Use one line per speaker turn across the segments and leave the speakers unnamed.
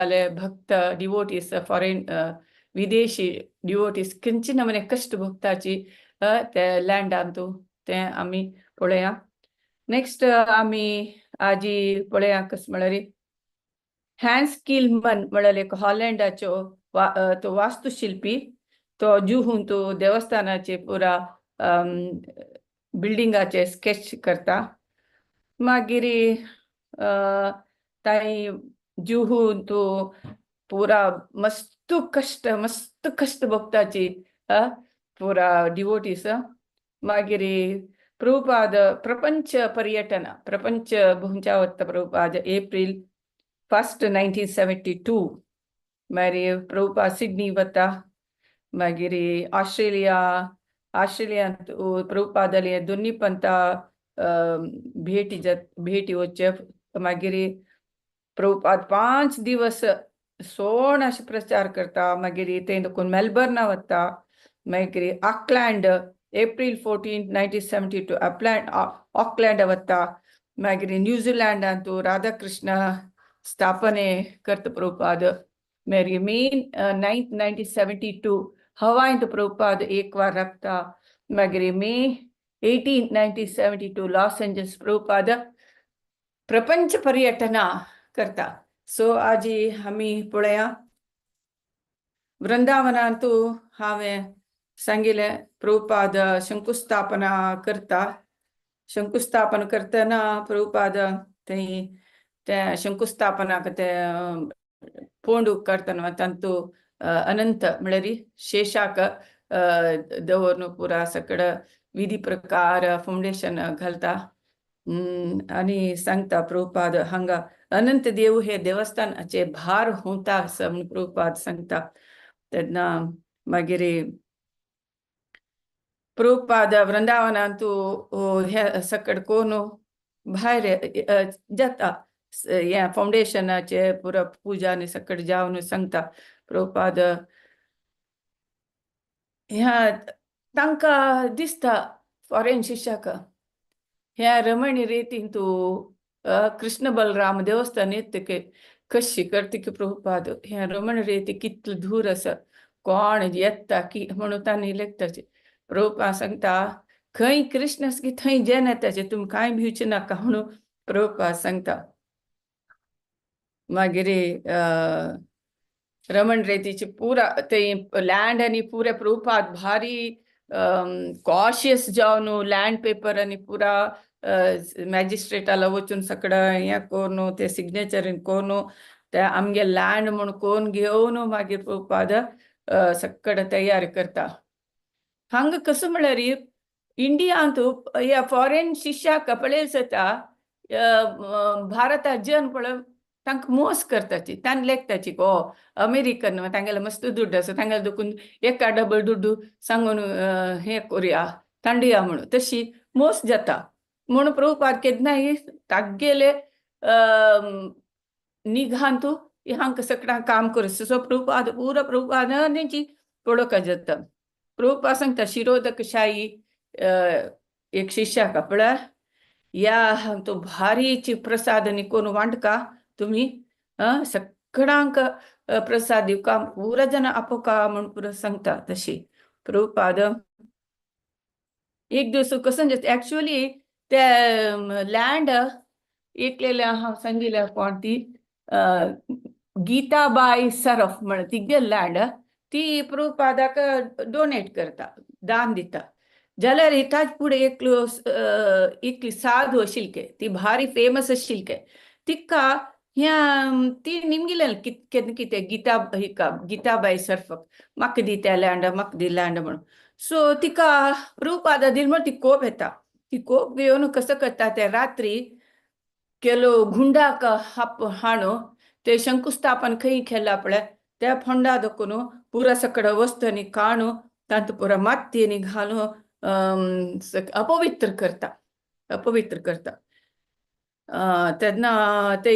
जाले भक्त डिवोटीस, फॉरेन विदेशी डिवोटीस खंयचे नमूने कश्ट भोगताची ते लँडांतू, तें आमी पळोवया. नेक्स्ट आमी आजी पळोवया कशें म्हळ्यार हॅन्स किलमन म्हळ्यार एक हॉलंडाचो तो वास्तुशिल्पी, तो जुहून तो देवस्थानाचे पुरा बिल्डिंगाचे स्केच करता. मागीर ताई जुहून तो पुरा मस्त कश्ट, मस्त कश्ट भोगताची पुरा डिवोटीस. मागीर प्रभुपाद प्रपंच पर्यटन, प्रपंच भोंवच्या वता प्रभुपाद April 1, 1972. मागीर प्रभुपाद सिडनी वता, मागीर ऑस्ट्रेलिया, ऑस्ट्रेलियांत प्रभुपादाले दोन्ही पंथा भेटी जात, भेटी वचचे. मागीर प्रभुपाद 5 दिवस सोण अशें प्रचार करता. मागीर ते देखून मेलबर्ना वता, मागीर Auckland, April 14, 1972 अपलँड ऑकलँड वता. मागीर न्यूझीलँडांतू राधाकृष्ण स्थापने करता प्रभुपाद. मागीर May 9, 1972 हवायंत प्रभुपाद एक वार राबता. मागीर May 18, 1972 Los Angeles Prabhupada प्रपंच पर्यटना करता. सो आजी आमी पळया, वृंदावनांतू हांवें सांगिलें प्रभुपाद शंकुस्थापना करता. शंकुस्थापन करतना प्रभुपाद थंय ते शंकुस्थापनाक ते फोंड करतना तांतू अनंत म्हळ्यार शेषाक दवरून पुरा सगळं विधी प्रकार फाउंडेशन घालता आनी सांगता प्रभुपाद, हांगा अनंत देव हे देवस्थानाचे भार होता आसा म्हूण प्रभुपाद सांगता. तेन्ना मागीर प्रभुपाद वृंदावनांतू हे सकड कोण भायर जाता, हे फाउंडेशनाचे पुरा पुजा आनी सकड जावन सांगता प्रभुपाद. ह्या तांकां दिसता फॉरेन शिष्याक, ह्या रमणी रेतीन तूं कृष्ण बलराम देवस्थान येत कशी करता की प्रभुपाद ह्या रमण रेती कितलो दूर आसा, कोण येता की म्हणून तांणी लेखताचे. प्रभुपाद सांगता, खंय कृष्ण आसा की थंय जन येताचे, तुमी कांय भिवचे नाका म्हणून प्रभुपाद सांगता. मागीर रमण रेतीची पुरा ते लँड आनी पुरे प्रभुपाद भारी कॉशियस जावन लँड पेपर आनी पुरा मॅजिस्ट्रेटाला वचून सगळं हें करून ते सिग्नेचर करून ते आमगे लँड म्हूण कोण घेवन मागीर प्रभुपाद सगळें तयार करता. हांगा कसो म्हळ्यार इंडियांत ह्या फॉरेन शिष्याक पळयलें जाता, भारता जन पळय तांकां मोस करताची. तांकां लेखताची, ओ अमेरिकन तांगेले मस्त दुड्ड आसा, तांगेले देखून एका डबल दुड्डू सांगून हें करुया तांडुया म्हणून तशी मोस जाता म्हणून प्रभुपाद केन्नाय तागेले निघांतू हांकां सगळ्यांक काम करूं. सो प्रभुपाद पुरो प्रभुपाद तेंची पळोवंक जाता. प्रभुपाद सांगता शिरोदकशाही एक शिष्याक, पळय या तो भारीची प्रसाद आनी कोण वांटका तुमी सगळ्यांक प्रसाद दिवका, पुरा जन आपोवका म्हूण पुरो सांगता. तशी प्रभुपाद एक दिवस कसं ऍक्च्युअली ते लँड एकलेल्या हांव सांगिल्ल्या कोण ती गीताबाई सरफ म्हण तिगे लँड ती प्रभुपादाक डोनेट करता, दान दिता. जाल्यार ताज फुडें एकलो एकली साधू आशिल्ले, ती भारी फेमस आशिल्ले. तिका ह्या ती निमगिलें केन्ना कितें गीता हिका गीताबाई सर्फक म्हाका दी त्या लँड, म्हाका दी लँड म्हणून. सो तिका प्रभुपादा दिल म्हण ती कोप येता. ती कोप घेवन कसो करता, ते रात्री केलो गुंडाक हाणू ते शंकुस्थापन खंय केला पळय त्या फोंडा दखून पुरा सगळं वस्तू आनी काणू तांतू पुरा माती आनी घालून अपवित्र करता, अपवित्र करता. तेन्ना ते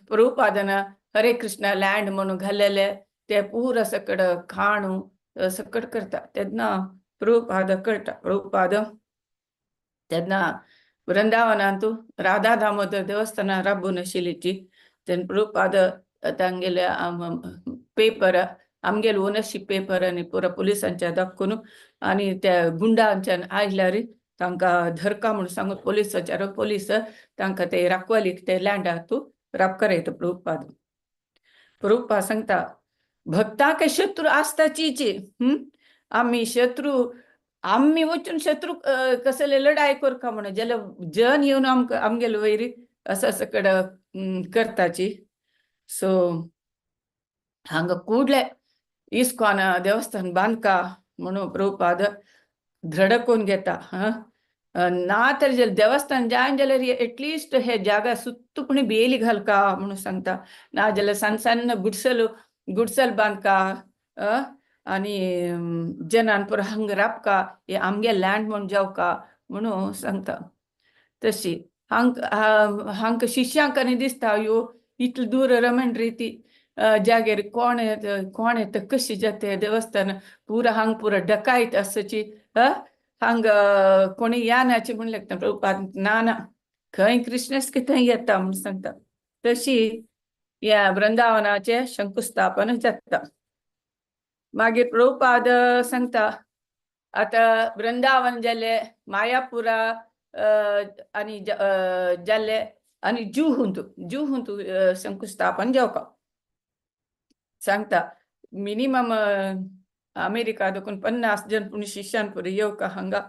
प्रभुपादान हरे कृष्णा लँड म्हणून घाल्लेले ते पुरा सगळं खाणू सकट करता. तेन्ना प्रभुपाद कळटा. प्रभुपाद तेन्ना वृंदावनांतू राधा दामोदर देवस्थाना राबून आशिल्ली. तेन्ना प्रभुपाद तांगेले पेपर आमगेले ओनरशीप पेपर आनी पुरा पुलिसांच्या दाखोवन आनी त्या गुंडांच्यान आयल्यार तांकां धरका म्हणून सांगून पोलिसाच्या पोलीस तांकां ते राखवालीक ते लँडा तूं राबकर येता. प्रभुपाद प्रभुपाद सांगता भक्तांक शत्रू आसताचीच. आमी शत्रू आमी वचून शत्रू कसले लढाई करका म्हणून जाल्यार जन येवन आमकां आमगेले वयर असं असं कडेन करताची. सो हांगा ಕೂಡ್ಲೆ इस्कॉन देवस्थान बांदका म्हणून प्रभुपाद धडकून घेता. हा ना तर जे देवस्थान जायन जाल्यार एटलिस्ट हे जागा सुत्तुपणी बेली घालका म्हणून सांगता. ना जाल्यार सान सान गुडसल गुडसल बांदका आनी जनान पुरो हांगा राबका हे आमगे लँड म्हूण जावका म्हणून सांगता. तशी हांक हांकां शिष्यांक आनी दिसता ह्यो इतले दूर रमण रिती जागेर कोण येता कोण येता कशी जाता देवस्थान पुरा हांग पुरा डकायत आसची हांग कोणी या नाची म्हूण लागता. प्रभुपाद ना ना खंय कृष्णच की थंय येता म्हूण सांगता. तशी ह्या वृंदावनाचें शंकुस्थापन जाता. मागीर प्रभुपाद सांगता आतां वृंदावन जालें मायापुरा आनी जालें आनी जुहूंत जुहूंत शंकुस्थापन जावपा सांगता. मिनिमम अमेरिका देखून 50 जन पूण शिष्यान पुरो येवका हांगा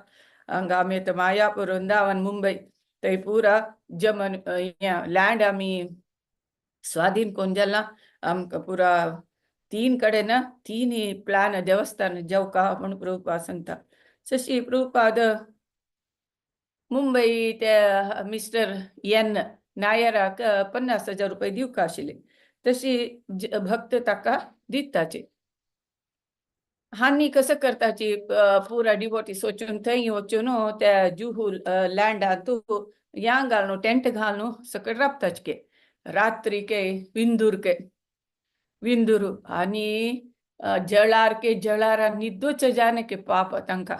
हांगा आमी आतां मायापूर वृंदावन मुंबय थंय पुरा जमन लँड आमी स्वाधीन करून जाला आमकां पुरा तीन कडेन तीन प्लान देवस्थान जेवका म्हूण प्रभुपाद सांगता. तशी प्रभुपाद मुंबई ते मिस्टर एन नायराक 50,000 रुपये दिवका आशिल्ले. तशी भक्त ताका दिताचे. हांनी कसं करताची पुरा डिवोटी वचून थंय वचून त्या जुहू लँडांत या घालून टेंट घालून सकयल राबताचे रात्री के विंदूर के विंदूर आनी जळार के जळार निद्दोच जाने के पाप तांकां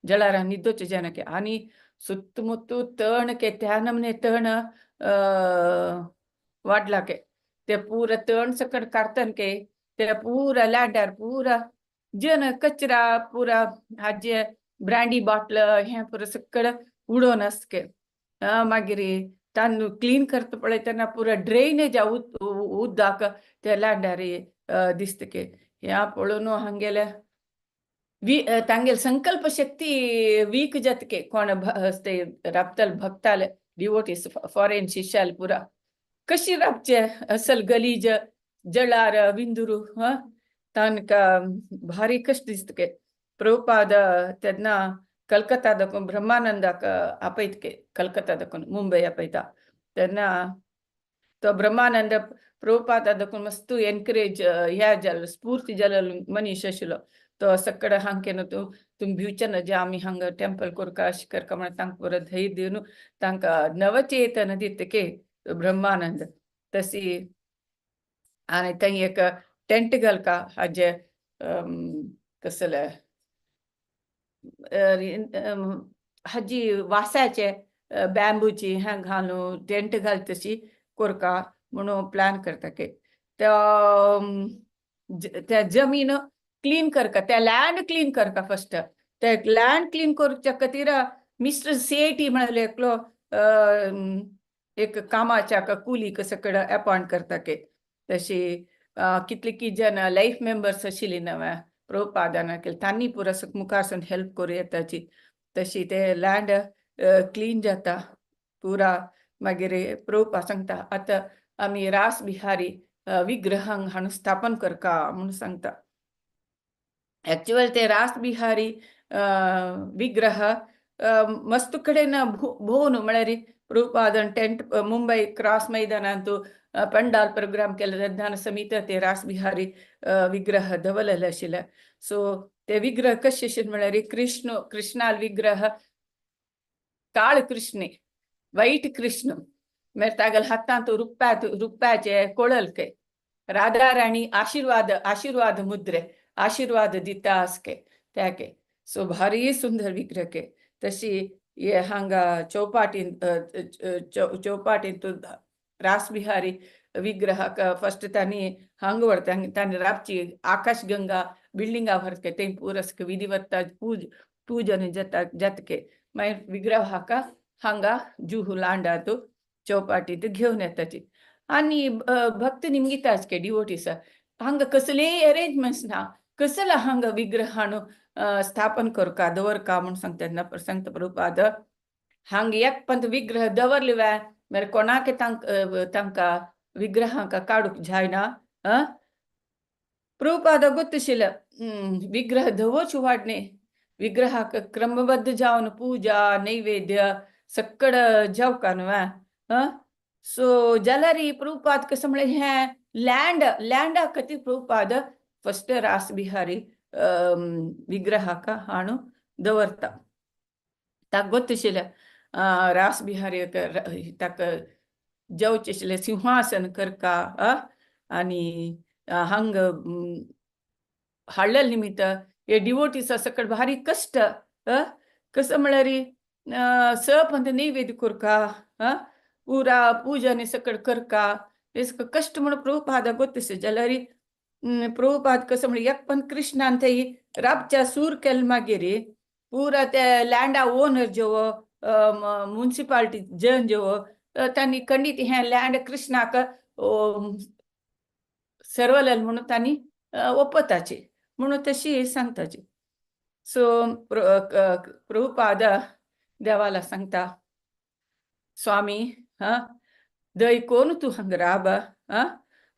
जळार निद्दोच जाने के आनी सुत्तमुत्तू तण के त्या नमने तण वाडला के ते पुरा तण सकट काडतन के ते पुरा लँडार पुरा जन कचरा पुरा हाजे ब्रँडी बॉटल हें पुरा सगळें उडोवन आसता के. मागीर तांदूळ क्लीन करता पळय तेन्ना पुरा ड्रेनेज उदक त्या लँडार दिसता के. ह्या पळोवन हांगेले तांगेले संकल्प शक्ती वीक जाता के कोण ते राबताले भक्ताले डिवोटीस फॉरेन शिष्याले पुरा कशी राबचे असल गलीज जळार विंदुरू तांकां भारी कश्ट दिसता के. प्रभुपाद तेन्ना कलकत्ता दाखोवन ब्रह्मानंदाक आपयता के कलकत्ता दाखोवन मुंबय आपयता तेन्ना तो ब्रह्मानंद प्रभुपादा दाखोवन मस्त एनकरेज ह्या जालो स्फूर्ती जालो मनीस आशिल्लो. तो सगळें हांगे न्हू तूं तुमी भिवचे ना जे आमी हांगा टेम्पल करका अशें करका म्हणून तांकां परत धैर्य दिवन तांकां नवचेतन दिता के ब्रह्मानंद. तशी आनी थंय एक टेंट घालका हाजे कसले हाजी वासाचे बॅम्बूची हें घालून टेंट घाल तशी करका म्हणून प्लॅन करता के. त्या जमीन क्लीन करका त्या लँड क्लीन करका फस्ट ते लँड क्लीन करच्या खातीर मिस्टर सेठी म्हळ्यार एकलो एक कामाच्या कुलीक सगळं अपॉइंट करता के. तशी कितले की जन लायफ मेंबर्स आशिल्ली नव्या प्रभुपादान केले तांणी पुरो मुखार हेल्प करूं येताची. तशी ते लँड क्लीन जाता पुरा. मागीर प्रभुपाद सांगता आतां आमी रास बिहारी विग्रहांक हाडून स्थापन करका म्हणून सांगता. एक्चुअल ते रास बिहारी विग्रह मस्त कडेन भोवन म्हळ्यार प्रभुपादन टेंट मुंबय क्रॉस मैदानांत पंडाल प्रोग्राम केले तेन्ना समित ते रास बिहारी विग्रह दवरलेले आशिल्ले. सो ते विग्रह कशे आशिल्ले म्हळ्यार कृष्ण कृष्णाल विग्रह काळ कृष्ण वैट कृष्ण मागीर तागेले हातांत रुप्यात रुप्याचे कोळलके राधा राणी आशीर्वाद आशीर्वाद मुद्रे आशीर्वाद दिता आसके त्याके. सो भारी सुंदर विग्रह के. तशी हे हांगा चौपाटीन चौपाटीन रास बिहारी विग्रहाक फस्ट तांणी हांगा व्हरता, तांणी राबची आकाशगंगा बिल्डिंगा व्हरता, ते पुरस्क विधिवत पूजन जाता जातके मागीर विग्रहाक हांगा जुहू लांडात चौपाटीत घेवन येताची. आनी भक्त निमगिताच के डिवोटीस हांगा कसलेय अरेंजमेंट्स ना, कसला हांगा विग्रहानु स्थापन करका दवरका म्हूण सांगता तेन्ना सांगता प्रभुपाद हांगा एक पंत विग्रह दवरले वे मागीर कोणाक तांकां विग्रहांक काडूंक जायना. प्रभुपाद ಗೊತ್ತಿशिಲ್ಲ विग्रह दवरचे वाडणे, विग्रहाक क्रमबद्ध जावन पूजा नैवेद्य सक्कड जावका न्हू. सो जाल्यार प्रभुपाद कसं म्हळ्यार हें लँड लँडा खातीर प्रभुपाद फस्ट रास बिहारी विग्रहाक हाणू दवरता. ताका गोत्तशिल्लें रास बिहारी ताका जेवचें आशिल्लें सिंहासन करका आनी हांग हाडलेले निमित्त हे डिवोटीस सकट भारी कश्ट. कसं म्हळ्यार स पंत नैवेद्य करका, पुरा पूजा सकट करका, हे कश्ट म्हणून प्रभुपाद गोत्तशें. जाल्यार प्रभुपाद कसं म्हळ्यार एक पण कृष्णान थंय राबच्या सूर केल मागीर पुरा ते लँडा ओनर जेव मुन्सिपालिटी जन जेव तांणी खंडीत हें लँड कृष्णाक सर्वलेल म्हणून तांणी ओपताचे म्हणून तशी सांगताची. सो प्रभुपाद देवाला सांगता, स्वामी हा दय कोण तूं हांगा राब, हा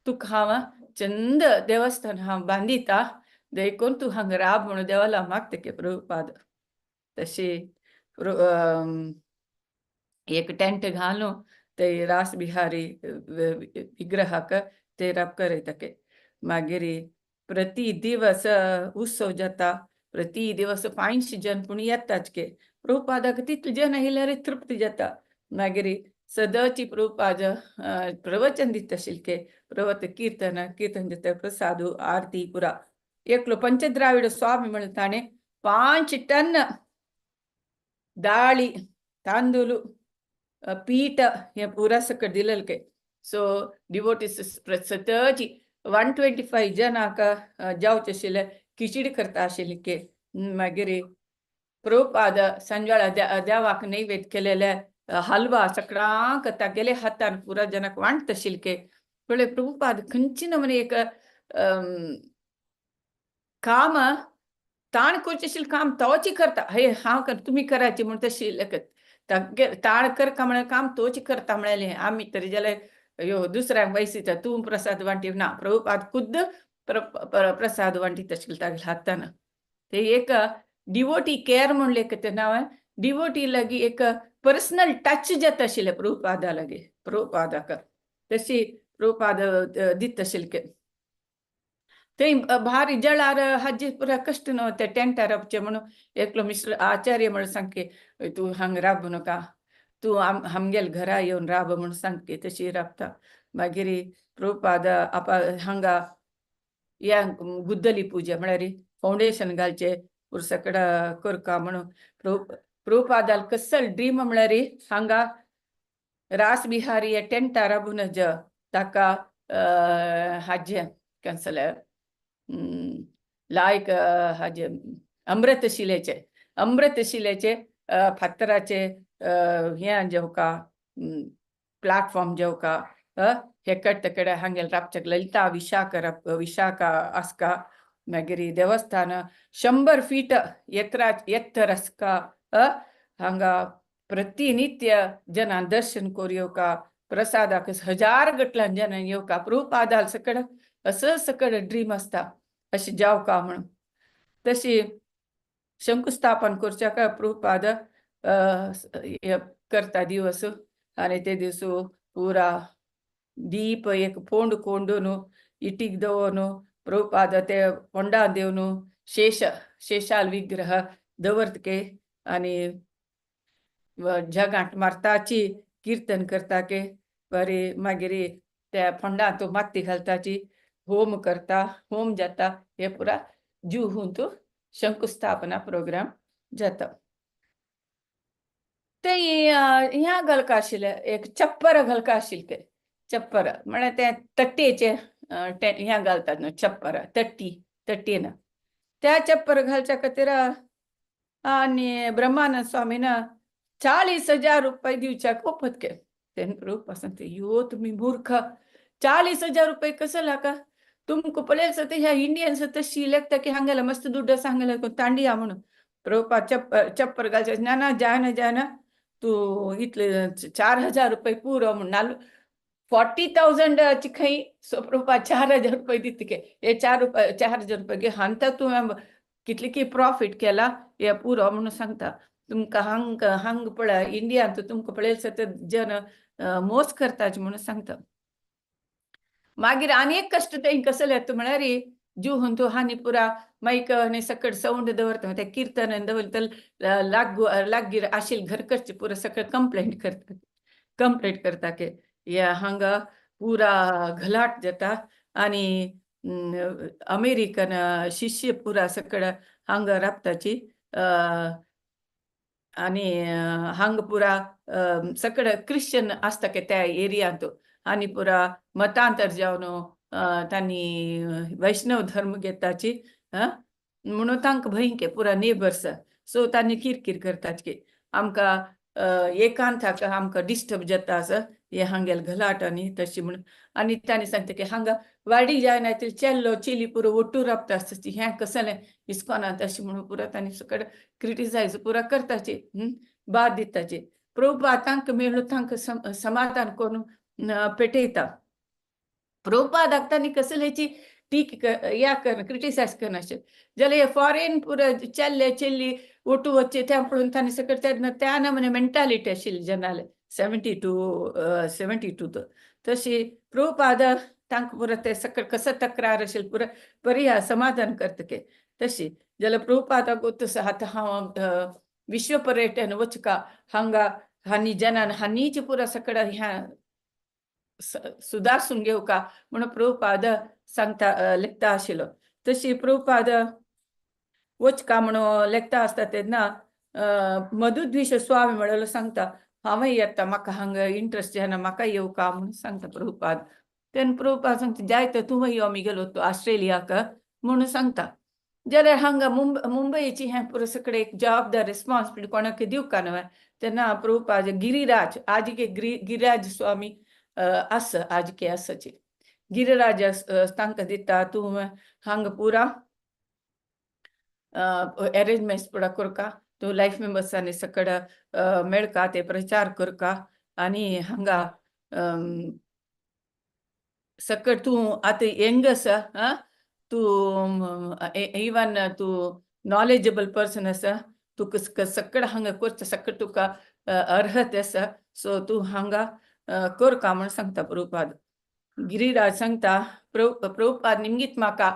तुका हांव चंद देवस्थान हांव बांदिता, दय कोण तूं हांगा राब म्हणून देवाला मागता की प्रभुपाद. तशी एक टेंट घालून ते रास बिहारी विग्रहाक ते राब करयता के. मागीर प्रति दिवस उत्सव जाता, प्रति दिवस 500 जन पूण येताच के. प्रभुपादाक तितले जन आयल्यार तृप्ती जाता. मागीर सदांची प्रभुपाद प्रवचन दिता आशिल्ले, प्रवत कीर्तन कीर्तन जाता, प्रसाद आरती पुरा. एकलो पंचद्राविड स्वामी म्हणून ताणें 5 टन दाळी तांदूळ पीठ हे पुरा सकट दिलेले के. सो डिवोटीस सतची 125 जनांक जावचे आशिल्ले खिचडी करता आशिल्ली के. मागीर प्रभुपाद सांजवेळा देवाक नैवेद्य केलेले हलवा सगळ्यांक तागेले हातान पुरा जनाक वांटता आशिल्ले के. पळय प्रभुपाद खंयची नमुने एक काम ताण करचें आशिल्लें काम तोच करता. हे हांव तुमी करायचें म्हूण तशी ताण करका म्हळ्यार काम तोच करता म्हळ्यार आमी तरी जाल्यार यो दुसऱ्यांक वयसिता तूं प्रसाद वांटी ना, प्रभुपाद खुद्द प्रसाद वांटीत आशिल्ले तागेल्या हातान. ते एक डिवोटी केअर म्हणलें एक नांव, डिवोटी लागीं एक पर्सनल टच जाता आशिल्लें प्रभुपादा लागीं, प्रभुपादाक तशी प्रभुपाद दिता आशिल्ले. थंय भारी जळार हाजे पुरा कश्ट न्हू ते टेंटार रावचें म्हणून एकलो मिश्र आचार्य म्हणून सांगके तूं हांगा राबू नाका, तूं आमगेल घरा येवन राब म्हणून सांगके तशी राबता. मागीर प्रभुपाद आपा हांगा या गुद्दली पूजा म्हळ्यार फावंडेशन घालचें पुरसकड करका म्हणून प्रभुपादाल कसल ड्रीम म्हळ्यार हांगा रास बिहारी टेंटार राबून ताका हाजें कॅन्सल लायक हाजे अमृतशिलेचे अमृतशिलेचे फातराचे हें जेवका प्लॅटफॉर्म जेवका हेकड तेकड हांगेल राबचें ललिता विशाखा विशाखा आसका. मागीर देवस्थान 100 फीट एत्रा एत्तर आसका. हांगा प्रतिनित्य जनान दर्शन करूं येवका, प्रसादाक 1000 गटल्यान जनान येवका. प्रभुपादाल सकड असं सकड ड्रीम आसता अशें जावका म्हणून. तशी शंकुस्थापन करच्याक प्रभुपाद करता दिवस आनी ते दीस पुरा दीप एक फोंड कोंडून इटीक दवरून प्रभुपाद ते फोंडा देवन शेष शेषाल विग्रह दवरतके आनी जगांत मारताची कीर्तन करता के. बरे मागीर त्या फोंडांत माती घालताची होम करता, होम जाता, हे पुरा जुहूंत शंकुस्थापना प्रोग्राम जाता. ते ह्या घालका आशिल्लें एक चप्पर घालका आशिल्लें. चप्पर म्हळ्यार ते तट्टेचे हें घालतात न्हू चप्पर, तट्टी तट्टेन त्या चप्पर घालच्या खातीर आनी ब्रह्मानंद स्वामीन 40,000 रुपये दिवच्याक ओपत केलें. तेन्ना प्रभुपाद सांगता, यो तुमी मूर्ख, 40,000 रुपये कसो लाका तुमकां पळयत ते ह्या इंडियन्स तशी लेखता की हांगेला मस्त दुड्ड आसा, हांगेला तांडिया म्हणून. प्रभुपाद चप्पर चप्पर घालचे ना ना जायना जायना, तूं इतले 4,000 रुपये पुरो म्हणून नाल 40,000 खंय. सो प्रभुपाद 4,000 रुपये दिता के हे 4 रुपये 4,000 रुपये घे, हांता तुवें कितले की प्रॉफिट केला हे पुरो म्हणून सांगता. तुमकां हांग हांग पळय इंडियांत तुमकां पळयत ते जन मोस करताच म्हणून सांगता. मागीर आनी एक कश्ट तेंकां कसले येता म्हळ्यार जुहून तूं हानी पुरा मायक आनी सकट सवंड दवरता, ते किर्तन दवरता लागू लागीर आशिल्ले घर करचे पुरा सगळें कंप्लेंट करता, कंप्लेंट करता की या हांगा पुरा घलाट जाता आनी अमेरिकन शिष्य पुरा सगळं हांगा राबताची आनी हांगा पुरा सगळं क्रिश्चन आसता की त्या एरियांत आनी पुरा मतांतर जावन तांणी वैष्णव धर्म घेताची म्हणून तांकां भंय पुरा नेबर्स. सो तांणी किरकीर करतात की आमकां एकांताक आमकां डिस्टर्ब जाता आसा हे हांगेल घलाट आनी तशी म्हणून. आनी तांणी सांगता की हांगा वाडी जायना ते चेल्लो चेली पुरो ओट्टू राबता आसता, हें कसलें इस्कॉनांत अशें म्हणून पुरा तांणी सगळें क्रिटिसायज पुरा करताची, बाद दिताची. प्रभुपाद तांकां मेळून तांकां समाधान करून पेटयता. प्रभुपादाक तांणी कसल्याची टीक या कर क्रिटिसायज करनाशें जाल्यार हे फॉरेन पुरा चेल्ले चेल्ली ओटू वच्चे त्या पळोवन तांणी सगळें तेन्ना त्या नमुने मेंटालिटी आशिल्ली जनाले 72 तशी प्रभुपाद तांकां पुरा ते सगळें कसो तक्रार आशिल्ली पुरा बरी समाधान करता के. तशी जाल्यार प्रभुपादाक तसो आतां हांव विश्व पर्यटन वचका हांगा हांनी जनान हांनीच पुरा सगळें ह्या सुदारसून घेवका म्हणून प्रभुपाद सांगता लेखता आशिल्लो. तशी प्रभुपाद वचका म्हणून लेखता आसता तेन्ना मधुद्विष स्वामी म्हणलेलो सांगता हांवूय येता, म्हाका हांगा इंट्रस्ट जायना, म्हाका येवका म्हणून सांगता प्रभुपाद. तेन्ना प्रभुपाद सांगता जायते तूं यो आमी गेलो तूं ऑस्ट्रेलियाक म्हणून सांगता. जाल्यार हांगा मुंबयची हें पुरो सगळें एक जबाबदार रिस्पॉन्सिबिलिटी कोणाक दिवका न्हय. तेन्ना प्रभुपाद गिरिराज आजके गिरिराज स्वामी आसा आजके आसाची गिरिराज तांकां दिता तूं हांगा पुरा अरेंजमेंट्स पुरा करका, तूं लायफ मेंबर्सांनी सगळं मेळका ते प्रचार करका आनी हांगा सगळं तूं आतां यंग आसा तूं इवन तूं नॉलेजेबल पर्सन आसा, तुका सगळं हांगा करता सगळं तुका अर्हत आसा, सो तूं हांगा करका म्हूण सांगता प्रभुपाद. गिरिराज सांगता प्रभुपाद निमगीत म्हाका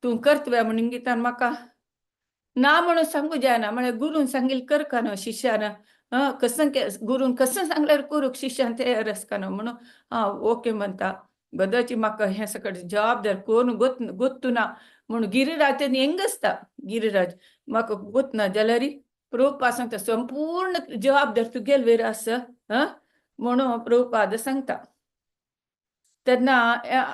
तूं करतवे म्हूण निमगितान म्हाका ना म्हणून सांगू जायना, म्हळ्यार गुरून सांगिल्लें करका न्हू शिष्यान कसं गुरून कसं सांगल्यार करूंक शिष्यान तयार आसता न्हू म्हणून हां ओके म्हणटा. बदाची म्हाका हें सगळें जबाबदार कोण गोत्तू ना म्हणून गिरिराज तेन्ना यंग आसता गिरिराज म्हाका गोत ना जाल्यार प्रभुपाद सांगता संपूर्ण जबाबदार तुगेल वयर आसा म्हणून प्रभुपाद सांगता. तेन्ना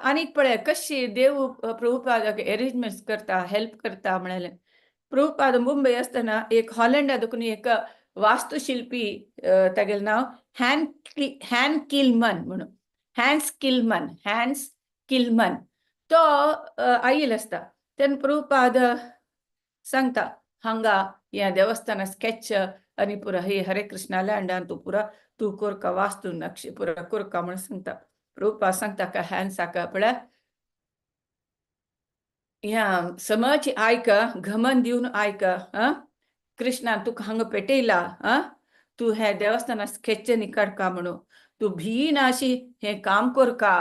आनीक पळय कशी देव प्रभुपादाक एरेंजमेंट्स करता हेल्प करता म्हणलें. प्रभुपाद मुंबय आसतना एक हॉलंडा देखून एक वास्तुशिल्पी तागेलें नांव हॅन किलमन म्हणून, हॅन्स किलमन, हॅन्स किलमन तो आयिल्लो आसता. तेन्ना प्रभुपाद सांगता हांगा ह्या देवस्थाना स्केच आनी पुरा हे हरे कृष्णा लँडान तूं पुरा तूं कोरका वास्तू नक्ष पुरा कोरका म्हणून सांगता. प्रभुपाद सांगता का हॅन्साक पळय ह्या समज आयक घमन दिवन आयक कृष्णान तुका हांगा पेटयला तूं हे देवस्थाना स्केच निकाडका म्हणून तूं भिना अशी हें काम करका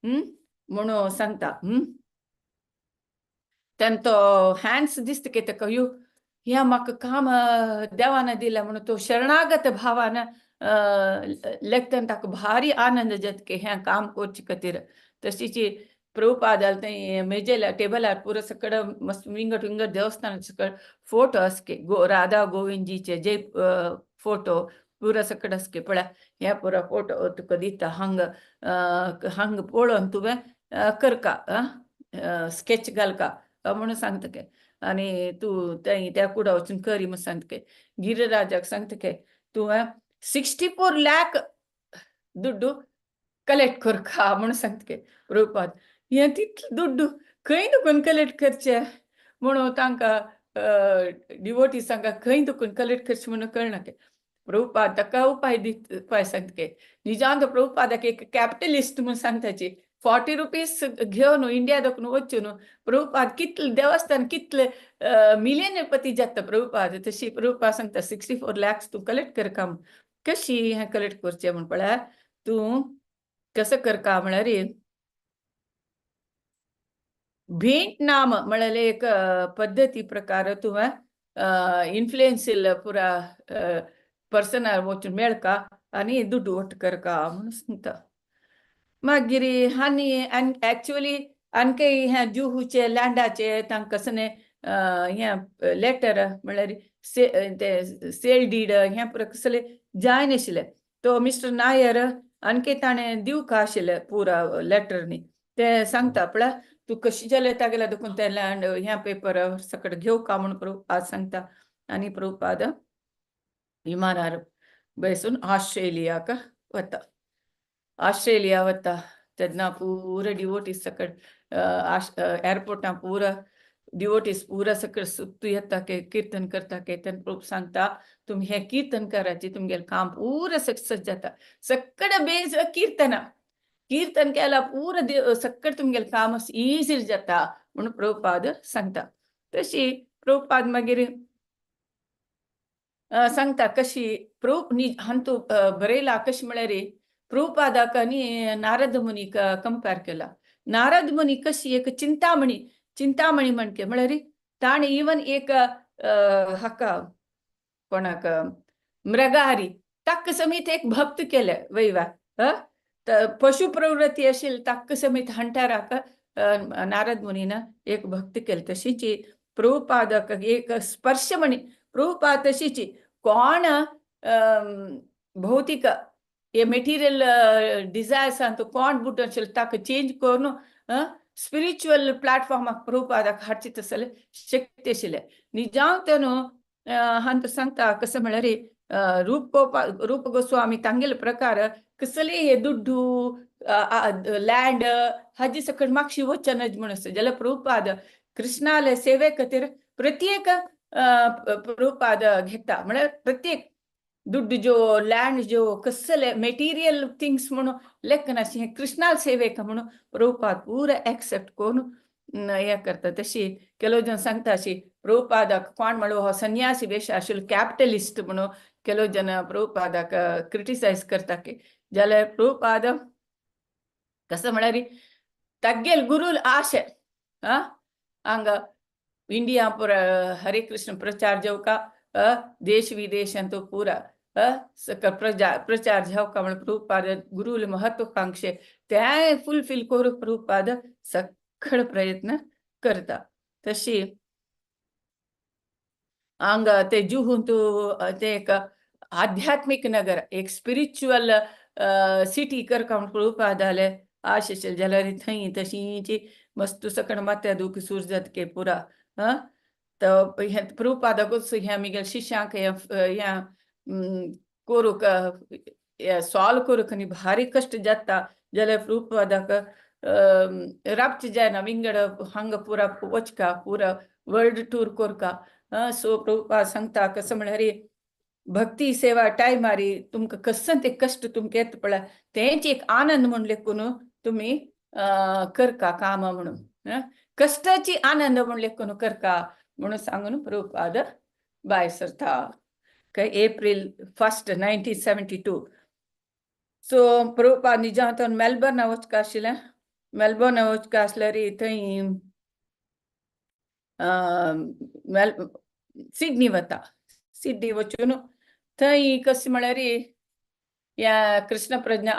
म्हणून सांगता. तेन्ना तो हॅन्स दिसता की ताका यो ह्या म्हाका काम देवान दिलें म्हणून तो शरणागत भावान लेखतना ताका भारी आनंद जाता की हें काम करचे खातीर. तशीच प्रभुपादाल थंय मेजेल्या टेबलार पुरो सगळं मस्त विंगड विंगड देवस्थानाचे सगळं फोटो आसके गो राधा गोविंदजीचे जे फोटो पुरा सकट आसके पळय हे पुरा फोटो तुका दिता हांग हांग पळोवन तुवें करका स्केच घालका म्हणून सांगता के आनी तूं थंय त्या कुडा वचून करी म्हणून सांगता के. गिरिराजाक सांगता के तुवें 64 लाख दुड्डू कलेक्ट करका म्हणून सांगता के. प्रभुपाद हें तितलें दुड्डू खंय दुकून कलेक्ट करचें म्हणून तांकां डिवोटीज तांकां खंय दुकून कलेक्ट करचें म्हणून कळना के. प्रभुपाद ताका उपाय दित उपाय सांगता के. निजांत प्रभुपादाक एक कॅपिटलिस्ट म्हणून सांगताची 40 रुपीज घेवन इंडिया दाखून वचून प्रभुपाद कितले देवस्थान कितले मिलियनपती जाता प्रभुपाद. तशी प्रभुपाद सांगता 64 लॅक्स तूं कलेक्ट करका. कशी हें कलेक्ट करचें म्हण पळय तूं कसो करका म्हळ्यार भेंट नाम म्हळ्यार एक पद्दती प्रकार तुवें इन्फ्लुएन्शियल पुरा पर्सनार वचून मेळका आनी दुड्डू वट करका म्हणून सांगता. मागीर आनी एक्चुअली आनकय हें जुहूचे लँडाचे तांकां कसलें हें लेटर म्हळ्यार ते सेल डीड हें पुरा कसलें जायनाशिल्लें. तो मिस्टर नायर आणखी ताणें दिवका आशिल्लें पुरा लेटरनी ते सांगता पळय तूं कशी जालें तागेल्या देखून तें लँड ह्या पेपर सकट घेवका म्हणून प्रभुपाद सांगता. आनी प्रभुपाद विमानार बसून ऑस्ट्रेलियाक वता. ऑस्ट्रेलिया वता तेन्ना पुरा डिवोटीज सकट एअरपोर्टां पुरा डिवोटीज पुरा सकट सुत्तू येता के कीर्तन करता के. तेन्ना प्रभु सांगता तुमी हें कीर्तन कराचे तुमगेलें काम पुरा सक्सेस जाता. सकट बेज कीर्तना कीर्तन केला पुरा सकट तुमगेलें काम इझी जाता म्हणून प्रभुपाद सांगता. तशी प्रभुपाद मागीर सांगता कशी प्रभु हांतू बरयला कशी म्हळ्यार प्रभुपादाक आनी नारद मुनीक कंपेर केला. नारद मुनी कशी एक चिंतामणी चिंतामणी म्हणके म्हळ्यार ताणें इवन एक हाका कोणाक मृगारी ताका समेत एक भक्त केले वैवा पशु प्रवृत्ती आशिल्ली ताका समेत हंटराक नारद मुनीन एक भक्त केले. तशीच प्रभुपादक एक स्पर्शमणी प्रभुपाद तशीच कोण भौतिक हे मेटिरियल डिजायर्स अंतू कोण बुट आशिल्लो ताका चेंज करून स्पिरिच्युअल प्लॅटफॉर्माक प्रभुपादाक हाडचे तसले शक्ती आशिल्ले. निजांत न्हू हांतू सांगता कसं म्हळ्यार रूप रूप गोस्वामी तांगेले प्रकार कसले हे दुड्डू लँड हाजी सकट मागशी वचनज म्हणून आसता. जाल्यार प्रभुपाद कृष्णाले सेवे खातीर प्रत्येक प्रभुपाद घेता म्हळ्यार प्रत्येक दुड्डू ज्यो लँड ज्यो कसले मेटिरियल थिंग्स म्हणून लेखनाशी हें कृष्णाल सेवेक म्हणून प्रभुपाद पुरा एक्सेप्ट करून हें करता. तशी ಕೆಲವು जन सांगता अशी प्रभुपादाक कोण म्हणलो हो संन्यासी वेश आशिल्लो कॅपिटलिस्ट म्हणून ಕೆಲವು जन प्रभुपादाक क्रिटिसायज करता की. जाल्यार प्रभुपाद कसं म्हळ्यार तागेल गुरूल आशे हांगा इंडिया पुरा हरे कृष्ण प्रचार जेवका देश विदेशांत पुरा प्रजा प्रचार जावका म्हणून प्रभुपाद गुरूल महत्वाकांक्षे ते फुलफिल करूंक प्रभुपाद सगळे प्रयत्न करता. तशी हांगा ते जुहूंत ते एक आध्यात्मीक नगर एक स्पिरिच्युअल सिटी करका म्हूण प्रभुपादाले आश आशिल्ली. जाल्यार थंय तशींची मस्त सकण माथ्या दुख सूर जाता के पुरा तो हें प्रभुपादाकूच हें आमगेल्या शिष्यांक हें हें करूंक सॉल्व करूंक आनी भारी कश्ट जाता. जाल्यार प्रभुपादाक राबचें जायना विंगड हांगा पुरा वचका पुरा वर्ल्ड टूर करका. सो प्रभुपाद सांगता कसं म्हळ्यार भक्ती सेवा टायमारी तुमकां कसं ते कश्ट तुमकां येता पळय तेंच एक आनंद म्हूण लेखून तुमी करका कामां म्हणून कश्टाची आनंद म्हूण लेखून करका म्हणून सांगून प्रभुपाद भायर सरता. April 1, 1972. सो प्रभुपाद निजांत मेलबर्ना वचका आशिल्लें. मेलबर्ना वचका आसल्यार थंय सिडनी वता. सिडनी वचून थंय कशें म्हळ्यार ह्या कृष्ण प्रज्ञा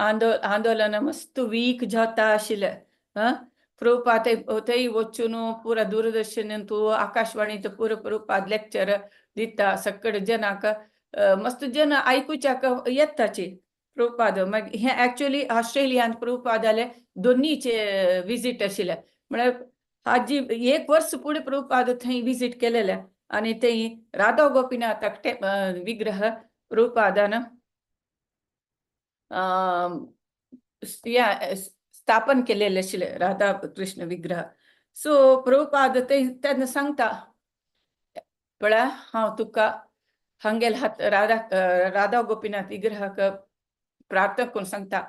आंदोलन मस्त वीक जाता आशिल्लें. प्रभुपाद थंय वचून पुरा दूरदर्शन आकाशवाणीचो पुरा प्रभुपाद लेक्चर दिता सकट जनाक मस्त जन आयकुच्याक येताची प्रभुपाद. मागीर हें एक्चुअली ऑस्ट्रेलियान प्रभुपादाले दोनीचे विजीट आशिल्ले, म्हळ्यार हाजी एक वर्स फुडें प्रभुपाद थंय विजीट केलेले आनी थंय राधा गोपीनाथाक विग्रह प्रभुपादान या स्थापन केलेले आशिल्ले, राधा कृष्ण विग्रह. सो प्रभुपाद ते तेन्ना सांगता, पळय, हांव तुका हांगेल हात राधा राधा गोपीनाथ विग्रहाक प्रार्थना करून सांगता,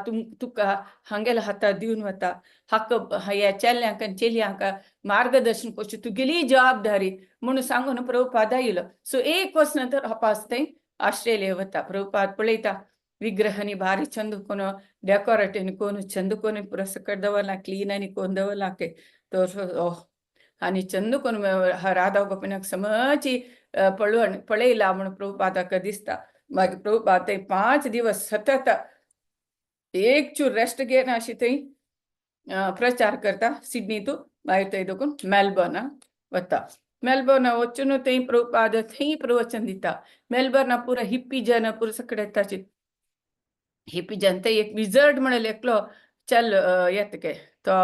तुम तुका हांगेल हाता दिवन वता, हाका ह्या चेल्यांक आनी चेलयांक मार्गदर्शन करचें तुगेली जबाबदारी म्हणून सांगून प्रभुपाद आयलो. सो एक वर्स नंतर वापस थंय ऑस्ट्रेलिया वता. प्रभुपाद पळयता, विग्रहानी भारी चंद कोण डेकोरेट कोण चंद कोण पुरो सकट दवरला, क्लीन आनी कोण दवरला के तो. ओह, आनी चंद कोण राधा गोपीनाथ समची पळोवन पळयला म्हणून प्रभुपादाक दिसता. मागीर प्रभुपाद थंय 5 दिवस सतत एक चूर रेस्ट घेना अशी थंय प्रचार करता सिडनी तूं. मागीर थंय देखून मेलबर्ना वता. मेलबर्ना वचून थंय प्रभुपाद थंय प्रवचन दिता. मेलबर्ना पुरा हिप्पी जन पुरो सगळे येताची, हिप्पी जन. थंय एक विजर्ड म्हणलें एकलो चल येता के, तो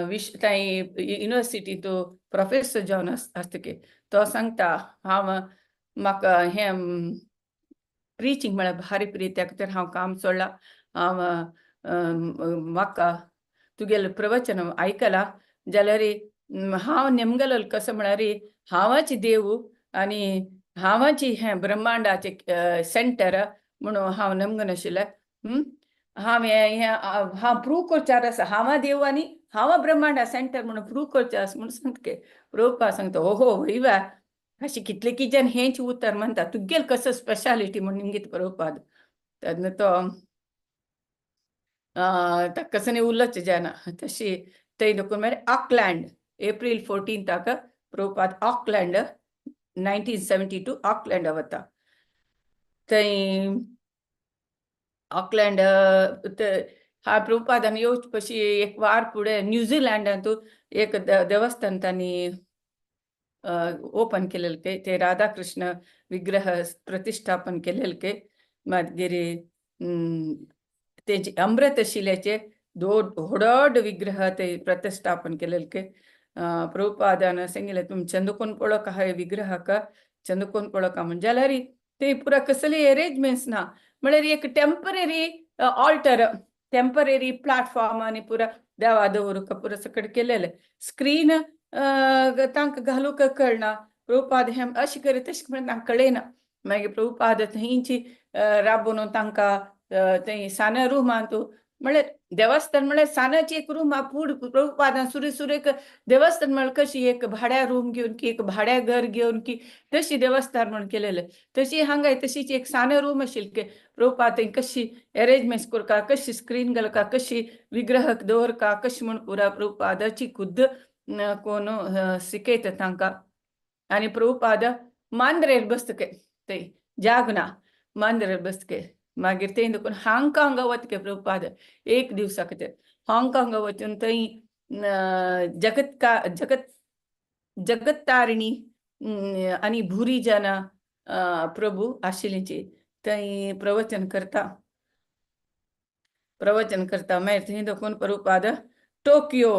विश थंय युनिवर्सिटी तो प्रोफेसर जावन आसता के. तो सांगता, हांव म्हाका हें प्रिचींग म्हळ्यार भारी प्रीत, त्या खातीर हांव काम सोडलां. हांव म्हाका तुगेलें प्रवचन आयकलां जाल्यार हांव नेमगेलो कसो म्हळ्यार हांवाची देव आनी हांवाची हें ब्रह्मांडाचें सेंटर म्हणून हांव नमगनाशिल्लें. हांव हें हांव प्रूव करचार आसा, हांव देव आनी हांव ब्रह्मांडा सेंटर म्हणून प्रूव करचें आसा म्हणून सांगता. प्रभुपाद सांगता, ओहो, वय वा, अशें कितले की जन हेंच उतर म्हणटा, तुगेल कसो स्पेशालिटी म्हणून निमगीत प्रभुपाद. तेन्ना तो ताका कसो न्ही उलोवचें जायना तशी. थंय देखून मागीर Auckland April 14ताक Prabhupada Auckland, 1972 Auckland वता. थंय ऑकलँड हा प्रभुपादान येवचे पशी एक वार फुडें न्यूझीलँडांत एक देवस्थान तांणी ओपन केलेले के, ते राधाकृष्ण विग्रह प्रतिष्ठापन केलेले के. मागीर तेजे अमृतशिलेचे दोड व्हड विग्रह ते प्रतिष्ठापन केलेले के. प्रभुपादान सांगिल्लें, तुमी चंदकोन पळोवका हाय विग्रहाक, चंदकोन पळोवका म्हण. जाल्यार ते पुरा कसले अरेंजमेंट्स ना, म्हळ्यार एक टेंपररी ऑल्टर, टेंपररी प्लॅटफॉर्म आनी पुरा देवा दवरूंक पुरा सकट केलेले. स्क्रीन तांकां घालूंक कळना. प्रभुपाद हें अशें करीत तशें म्हणून तांकां कळयना. मागीर प्रभुपाद थंयची राबून तांकां थंय सान रुमांत, म्हळ्यार देवस्थान म्हळ्यार सानाची एक रूम पूड प्रभुपादान सुरे सुरेक देवस्थान म्हळ्यार कशी एक भाड्या रूम घेवन की एक भाड्या घर घेवन की तशी देवस्थान म्हणून केलेले, तशी हांगाय तशीच एक सान रूम आशिल्ली. प्रभुपाद थंय कशी अरेंजमेंट्स करका, कशी स्क्रीन घालका, कशी विग्रह दवरका कशी म्हण पुरा प्रभुपादाची खुद्द कोण शिकयता तांकां. आनी प्रभुपाद मांद्रेर बसतके, थंय जागना मांद्रेर बसतके. मागीर थंय देखून हाँगकाँग वतके प्रभुपाद एक दिवसा खातीर. हाँगकाँग वचून थंय जगत का जगत जगत्तारिणी आनी भुरी जन प्रभू आशिल्लीची थंय प्रवचन करता, प्रवचन करता. मागीर थंय देखून प्रभुपाद टोकियो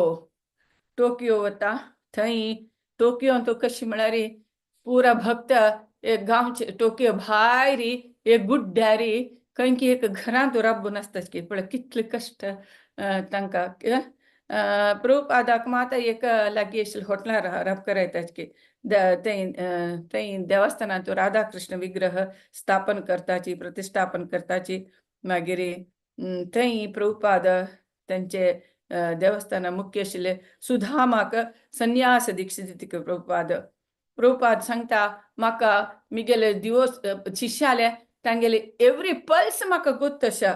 टोकियो वता. थंय टोकियो तो कशी म्हळ्यार पुरा भक्त एक गांवचे टोकियो भायर एक गुड्ड्यारी खंय की एक घरांत राबून आसता की. पळय कितले कश्ट तांकां. प्रभुपादाक मात एक लागीं आशिल्ले हॉटेलार राब करायतात की. थंय थंय देवस्थानांत राधाकृष्ण विग्रह स्थापन करताची, प्रतिष्ठापन करताची. मागीर थंय प्रभुपाद तांचे देवस्थाना मुख्य आशिल्ले सुधामाक संन्यास दीक्षा दिता प्रभुपाद. प्रभुपाद सांगता, म्हाका मिगेले दिवस शिष्याले तांगेले एवरी पल्स म्हाका गोत्त अशा.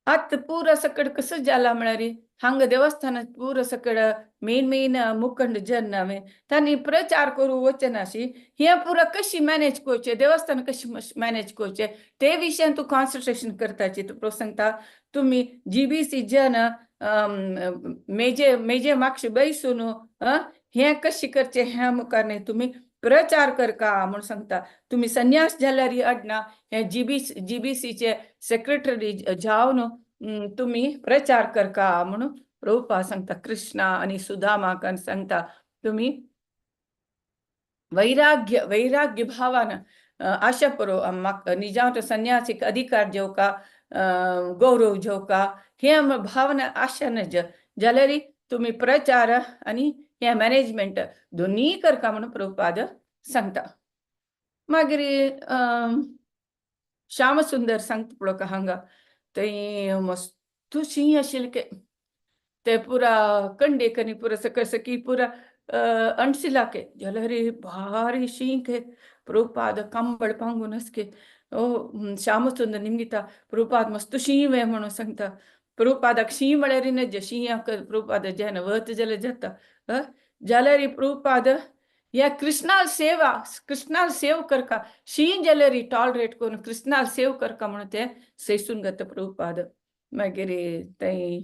आतां पुरा सकड कसं जाला म्हळ्यार हांगा देवस्थानात पुरा सकड मेन मेन मुखंड जन हांवें तांणी प्रचार करूं वचनाशी. हें पुरा कशी मॅनेज करचें, देवस्थान कशी मॅनेज करचें, ते विशयान तूं कॉन्सन्ट्रेशन करताची. तूं सांगता, तुमी जीबीसी जन मेजे मेजे मागशे बैसून हें कशें करचें हें मुखार न्ही तुमी प्रचार करका म्हूण सांगता. तुमी संन्यास जाल्यार अडना, हे जीबीसीचे सेक्रेटरी जावन तुमी प्रचार करका म्हणून प्रभुपाद सांगता. कृष्णा आनी सुदामाक सांगता तुमी वैराग्य वैराग्य भावान आशा परो म्हाका निजांत संन्यासीक अधिकार जेवका, गौरव जेवका, हे भावना आशा नज जाल्यार तुमी प्रचार आनी हे मॅनेजमेंट दोन्ही करका म्हणून प्रभुपाद सांगता. मागीर श्यामसुंदर सांगता पळोवका हांगा थंय मस्त शीं आशिल्लें के ते पुरा कंडेक आनी पुरा सकयल सकी पुरा अणसिलाके जाल्यार भारी शीं के प्रभुपाद कंबळ पांगून आसके. ओ श्यामसुंदर निमगिता प्रभुपाद मस्त शीं वे म्हणून सांगता. प्रभुपादाक शीं म्हळ्यार नज शीं प्रभुपाद जेन्ना वत जाल्यार जाता. जाल्यार प्रभुपाद ह्या कृष्णाल सेवा कृष्णाल सेव करका शीं जाल्यार टॉलरेट करून कृष्णाल सेव करका म्हणून ते सैसून घेता प्रभुपाद. मागीर थंय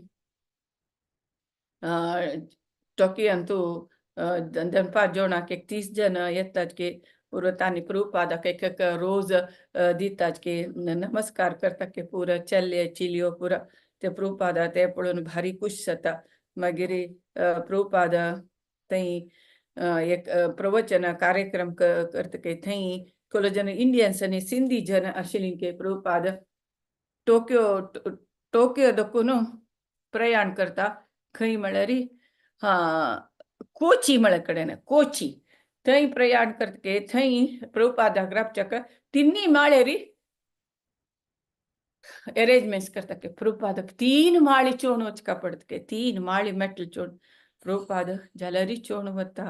टोकियांतू दनपार जेवणाक एक 30 जण येतात की पुरो तांणी प्रभुपादाक एक एक रोज दितात की नमस्कार करता की पुरो चल्ले चिलयो पुरो ते प्रभुपादा ते पळोवन भारी खुश जाता. मागीर प्रभुपाद थंय एक प्रवचन कार्यक्रम करता की थंय थोडे जण इंडियन्स आनी सिंधी जण आशिल्ली की प्रभुपाद टोक्यो टोक्यो दकून प्रयाण करता खंय म्हळ्यार हा कोची म्हळ्या कडेन कोची थंय प्रयाण करता थंय प्रभुपादाक राबच्याक तिन्ही माळेरी अरेंजमेंट्स करता की प्रभुपादाक 3 माळी चोण वचका पडटा की 3 माळी मेटल चोण प्रभुपाद जाल्यारय चोण वता.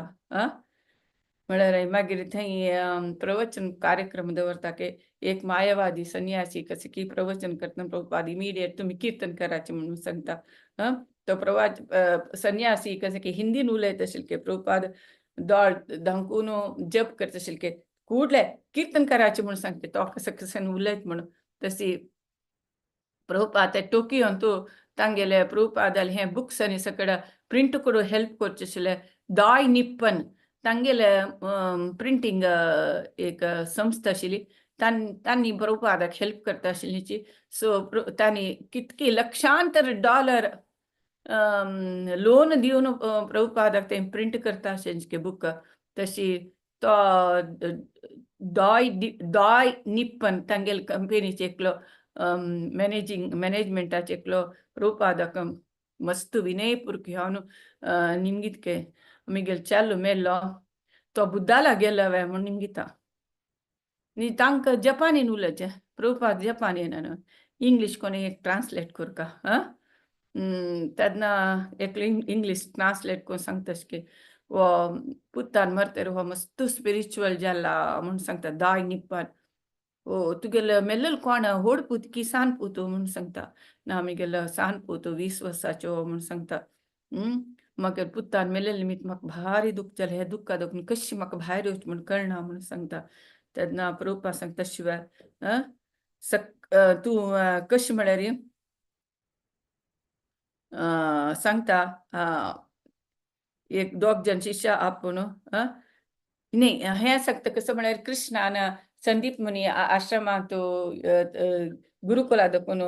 म्हळ्यार मागीर थंय प्रवचन कार्यक्रम दवरता की एक मायावादी संन्यासी कसे की प्रवचन करतना प्रभुपाद इमिडिएट तुमी कीर्तन कराचे म्हणून सांगता. तो प्रवाच संन्यासी कसे की हिंदीन उलयत आशिल्ले की प्रभुपाद दोळ धांकून जप करता आशिल्ले की कुडले कीर्तन कराचे म्हणून सांगता तो कसं कसं उलयत म्हणून. तशी प्रभुपाद ते टोकियोंतू तांगेले प्रभुपादाले हे बुक्स आनी सगळें प्रिंट करून हेल्प करचे आशिल्ले दाय निप्पन तांगेले प्रिंटींग एक संस्था आशिल्ली तांणी प्रभुपादाक हेल्प करता आशिल्ली. सो तांणी कितके लक्षांतर डॉलर लोन दिवन प्रभुपादाक ते प्रिंट करता आशिल्ले बुक. तशी तो दाय दाय निप्पन तांगेले कंपनीचे एकलो मॅनेजींग मॅनेजमेंटाचे एकलो प्रभुपादाक मस्त विनयपूर्वक घेवन निमगितके मिगेल चालू मेल्लो तो बुद्धाला गेलो वे म्हूण निमगिता. न्ही तांकां जपानीन उलोवचें प्रभुपाद जपानीन न्हू इंग्लीश कोणी एक ट्रान्सलेट करका. तेन्ना एकलो इंग्लीश ट्रान्सलेट करून सांगता की हो पुतान मरतर हो मस्त स्पिरिच्युअल जाला म्हूण सांगता दाय निप्पान. ओ तुगेलो मेल्लेलो कोण व्हड पूत की सान पूत म्हूण सांगता. ना आमगेलो सान पूत 20 वर्साचो म्हूण सांगता. मागीर पुतान मेल्लेले निमित्त म्हाका भारी दुख्ख जालें, हें दुख्खा दुखून कशी म्हाका भायर येवचें म्हूण कळना म्हूण सांगता. तेन्ना प्रभुपाद सांगता शिवाय तूं कशें म्हळ्यार सांगता एक दोग जण शिष्य आपूण न्ही हें सांगता कसं म्हळ्यार कृष्णान संदीप मुनी आश्रमांत गुरुकुला दकून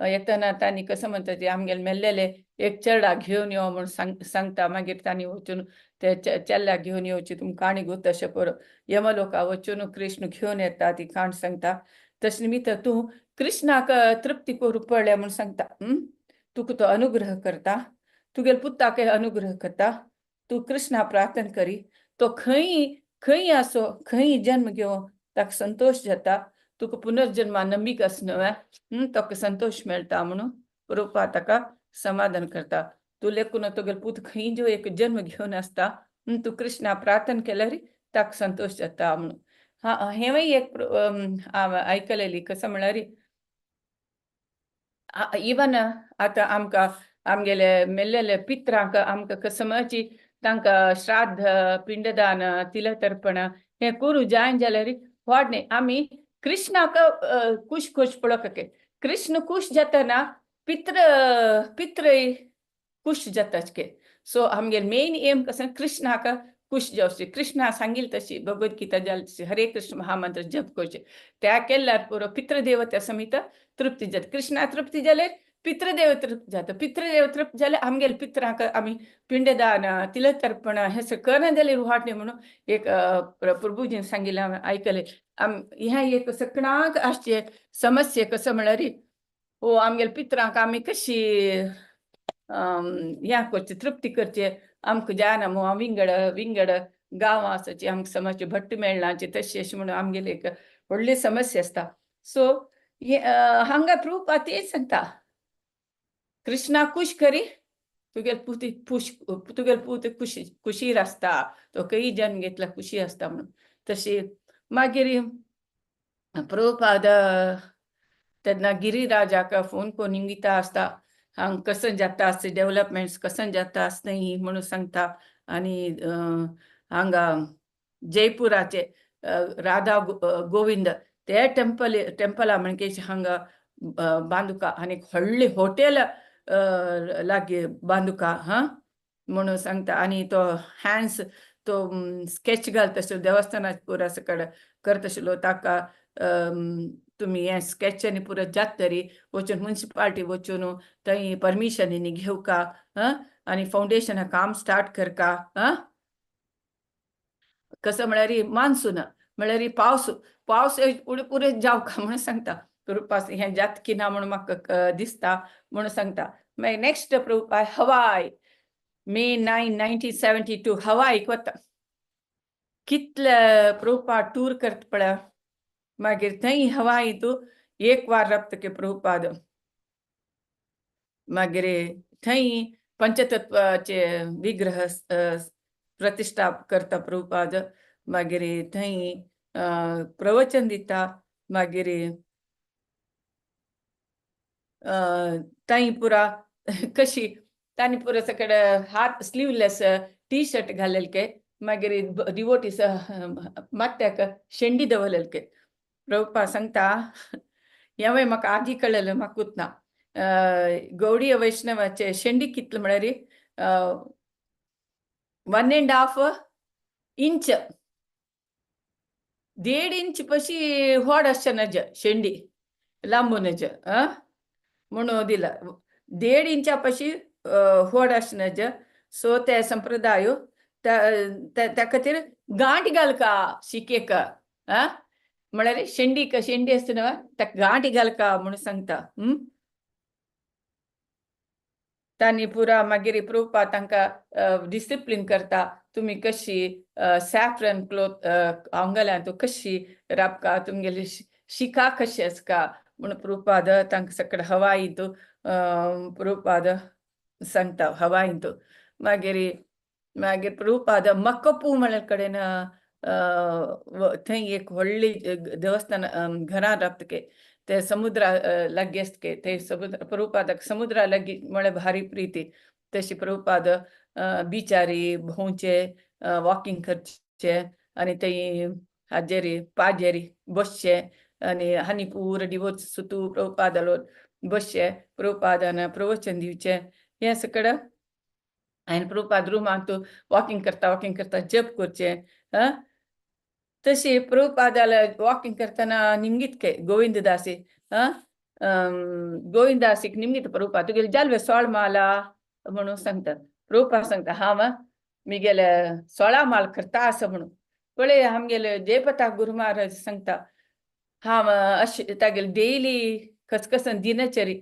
येतना तांणी कसं म्हणटा ते आमगेले मेल्लेले एक चेडा घेवन यो म्हूण सांगता. मागीर तांणी वचून ते चेल्ल्याक घेवन येवची तुमकां काणी गोत अशें करून यमलोका वचून कृष्ण घेवन येता ती काण सांगता. तशें निमित्त तूं कृष्णाक तृप्ती करूंक पडल्या म्हूण सांगता. तुका तो अनुग्रह करता, तुगेले पुताक अनुग्रह करता. तूं कृष्णा प्रार्थना करी तो खंय खंय आसो खंय जन्म घेवन ताका संतोश जाता, तुका पुनर्जन्मा नंबीक आस न्हय तुका संतोश मेळटा म्हणून प्रभुपाद ताका समाधान करता. तूं लेखून तुगेलो पूत खंय जो एक जन्म घेवन आसता तूं कृष्णा प्रार्थना केल्यार ताका संतोश जाता म्हणून. हा हेंवूय एक आयकलेली कसं म्हळ्यार इवन आतां आमकां आमगेले मेल्लेले पित्रांक आमकां कसं म्हणची तांकां श्राद्ध पिंडदान तिलतर्पण हें करूं जायना जाल्यार व्हड न्ही आमी कृष्णाक खुश खुश पळोवपाक. कृष्ण खुश जातना पित्र पित्रय खुश जाता. सो आमगेले मेन एम कसं कृष्णाक खुश जावचे. कृष्णा सांगील तशी भगवद्गीता जाली तशी हरे कृष्ण महामंत्र जप करचे, त्या केल्यार पुरो पितृदेवता समेत तृप्ती जाता. कृष्णा तृप्ती जाल्यार पितृदेव तृप्त जाता, पितृदेव तृप्त जाल्यार आमगेले पित्रांक आमी पिंडदान तिलतर्पण हें सगळें करना जाल्यार वाट न्ही म्हणून एक प्रभुजीन सांगिल्लें हांवें आयकलें. आम हें एक सगळ्यांक आसचे समस्या कसो म्हळ्यार हो आमगेले पित्रांक आमी कशी हें करचें, तृप्ती करचें, आमकां जायना मू, हांव विंगड विंगड गांवां आसाची आमकां समजचे भट्ट मेळनाचे तशें अशें म्हणून आमगेली एक व्हडली समस्या आसता. सो हांगा प्रभुपाद तेंच सांगता, कृष्णा खुश करी तुगेल पूत पुश, तुगेल पूत खुशी खुशीर आसता, तो खंय जन्म घेतला खुशी आसता म्हणून. तशी मागीर प्रभुपाद तेन्ना गिरिराजाक फोन करून इंगिता आसता, हांग कसं जाता आसता डेवलपमेंट्स कसं जाता आसता म्हणून सांगता. आनी हांगा जयपुराचे राधा गोविंद ते टेंपल टेंपला म्हणजे हांगा बांदुका आनी व्हडलें हॉटेल लागीं बांदुका हा म्हणून सांगता. आनी तो हँड्स तो स्केच घालता आशिल्लो देवस्थानात पुरा सकड करता आशिल्लो, ताका तुमी हें स्केच आनी पुरो जात तरी वचून मुन्सिपाल्टी वचून थंय परमिशन घेवका आनी फावंडेशना काम स्टार्ट करका. कसं म्हळ्यार मान्सून म्हळ्यार पावस पावस पुरे जावका म्हणून सांगता. प्रभुपाद हें जात की ना म्हणून म्हाका दिसता म्हणून सांगता. मागीर नेक्स्ट प्रभुपाद हवाय मे 9 1972 हवाईक वता. कितले प्रभुपाद टूर करता पळय. मागीर थंय हवाई तूं एक वार राबता प्रभुपाद. मागीर थंय पंचतत्वाचे विग्रह प्रतिष्ठा करता प्रभुपाद. मागीर थंय प्रवचन दिता. मागीर थंय पुरा कशी तांणी पुरा सगळे हात स्लीवलेस टी शर्ट घालेले, मागीर डिवोटीस माथ्याक शेंडी दवरलेले. प्रभुपाद सांगता हेंवूय म्हाका आदी कळ्ळें म्हाकूच ना, गौडीय वैष्णवाचे शेंडी कितले म्हळ्यार 1.5 इंच, 1.5 इंच पशी व्हड आसचे नज शेंडी लांबू नज म्हणून दिला 1.5 इंचा पशी व्हड आसचे नज. सो ते संप्रदाय त्या खातीर गांठ घालका शिकेक म्हळ्यार शेंडी शेंडी आसता न्हय ताका गांठ घालका म्हणून सांगता. तांणी पुरा मागीर प्रभुपाद तांकां डिसिप्लीन करता, तुमी कशी सॅफ्रन क्लोथ आंगल्यान कशी राबका, तुमगेली शिका कशी आसका म्हणून प्रभुपाद तांकां सगळें हवाईंत प्रभुपाद सांगता हवाईंत. मागीर मागीर प्रभुपाद मक्कपू म्हळ्या कडेन थंय एक व्हडली देवस्थान घरां राबता ते समुद्रा लागीं आसता ते समुद्र प्रभुपादाक समुद्रा लागीं म्हळ्यार भारी प्रिती. तशी प्रभुपाद बिचारी भोंवचे वॉकिंग करचे आनी थंय हाजेरी पाजेरी बसचे आनी आनी पूर डिवोट सुतू प्रभुपादालो बसचे, प्रभुपादान प्रवचन दिवचें हें सगळें. आनी प्रभुपाद रुमांत वॉकिंग करता वॉकिंग करता जप करचें. तशी प्रभुपादाला वॉकिंग करतना निमगीत के गोविंददासी गोविंददासीक निमगीत प्रभुपाद तुगेले जाल्वे सोळ माला म्हणून सांगता. प्रभुपाद सांगता हांव मिगेले 16 माल करता आसा म्हणून. पळय आमगेले जयपताक गुरु महाराज सांगता हांव अशें तागेले डेली खसखसन दिनचरी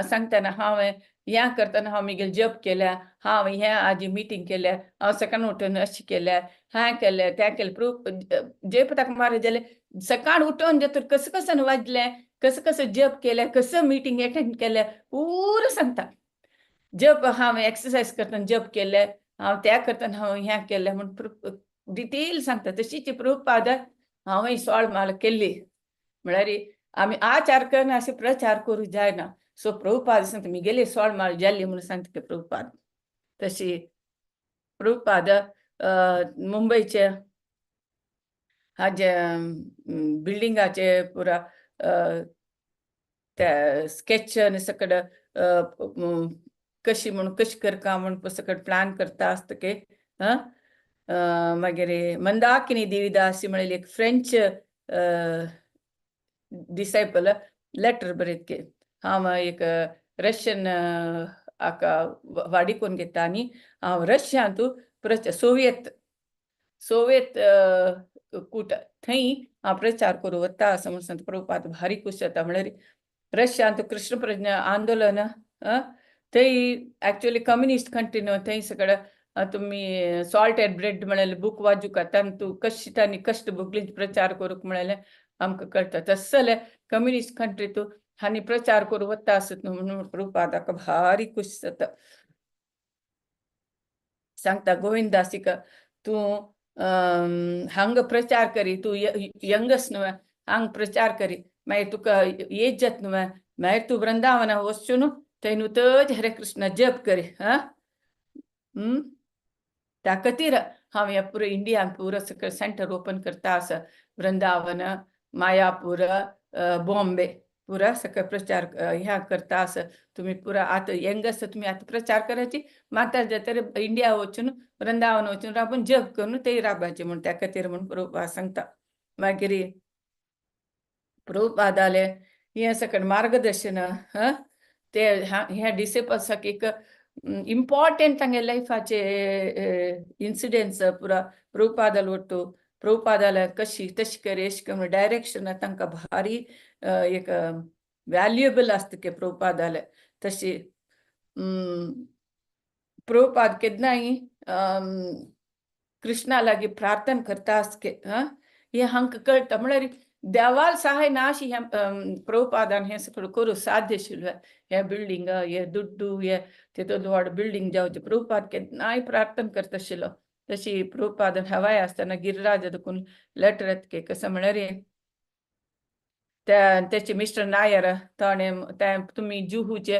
सांगतना हांव ह्या करतना हांव मिगेले जप केल्या, हांव ह्या आजी मिटींग केल्या, हांव सकाळ उठून अशें केल्या, हें केलें तें केलें. प्रभु जयपताक महाराज जालें सकाळ उठून जेतर कसं कसं वाजलें, कसं कसं जप केलें, कसं मिटींग एटेंड केलें पुरो सांगता. जप हांव एक्सरसायज करतना जप केलें, हांव त्या करतना हांव हें केलें म्हूण डिटेल सांगता. तशीच प्रभुपाद हांवें 16 माल केल्ली म्हळ्यार आमी आचार करना अशें प्रचार करूं जायना. सो प्रभुपाद सांगता मिगेली 16 माल जाल्ली म्हणून सांगता प्रभुपाद. तशी प्रभुपाद मुंबयचे हाजे बिल्डिंगाचे पुरा त्या स्केच आनी सगळें कशी म्हणून कशी करका म्हणून सगळें प्लॅन करता आसता की. मागीर मंदाकिनी देवीदासी म्हणलेली एक फ्रेंच डिसायपल लेटर बरयत हांव एक रशियन हाका वाडी करून घेता आनी हांव रशियांतू प्रचार सोवियत सोवियत कूट थंय हांव प्रचार करूं वता असो म्हणून सांगता. प्रभुपाद भारी खूश जाता. म्हळ्यार रशियांत कृष्ण प्रज्ञा आंदोलन थंय एक्चुअली कम्युनिस्ट कंट्री न्हू, थंय सगळें तुमी सॉल्ट एंड ब्रेड म्हळ्यार बूक वाजूका तांतू कश्ट तांणी कश्ट भोगली प्रचार करूंक म्हळ्यार आमकां कळटा. तशें जाल्यार कम्युनिस्ट कंट्री तूं आनी प्रचार करूं वता आसत न्हू म्हणून प्रभुपादाक भारी खूश जाता. सांगता गोविंदासीक तूं हांगा प्रचार करी, तूं यंगस न्हू हांग प्रचार करी, मागीर तुका एज जाता न्हू, मागीर तूं वृंदावना वचचो न्हू थंय न्हू तज हरे कृष्ण जप करी. हा त्या खातीर हांव ह्या पुरो इंडियान पुरो सगळें सेंटर ओपन करता आसा, वृंदावन, मायापूर, बॉम्बे पुरा सगळें प्रचार ह्या करता आसा. तुमी पुरा आतां यंग आसा तुमी आतां प्रचार करायची, म्हातार जातरी इंडिया वचून वृंदावन वचून राबून जप करून ते राबाचे म्हूण त्या खातीर म्हूण प्रभुपाद सांगता. मागीर प्रभुपादाले हें सगळें मार्गदर्शन ते ह्या डिसिपल्साक एक इम्पॉर्टंट तांगे लायफाचे इन्सिडेंट्स पुरा प्रभुपादाल वट्टू प्रभुपादाला कशी तशी कर अशें करून डायरेक्शन तांकां भारी एक व्हॅल्युएबल आसता की प्रभुपादाले. तशी प्रभुपाद केन्नाय कृष्णा लागीं प्रार्थना करता आसके हें हांकां कळटा. म्हळ्यार देवाल सहाय ना अशी हें प्रभुपादान हें सगळें करूं साध्य आशिल्लें. हें बिल्डींग, हे दुड्डू, हे तितून व्हड बिल्डींग जावचें प्रभुपाद केन्नाय प्रार्थना करता आशिल्लो. तशी प्रभुपादान हवाय आसतना गिरिराज देखून लेटर येता कसं म्हळ्यार त्या तेचे मिस्टर नायर ताणें त्या तुमी जुहूचे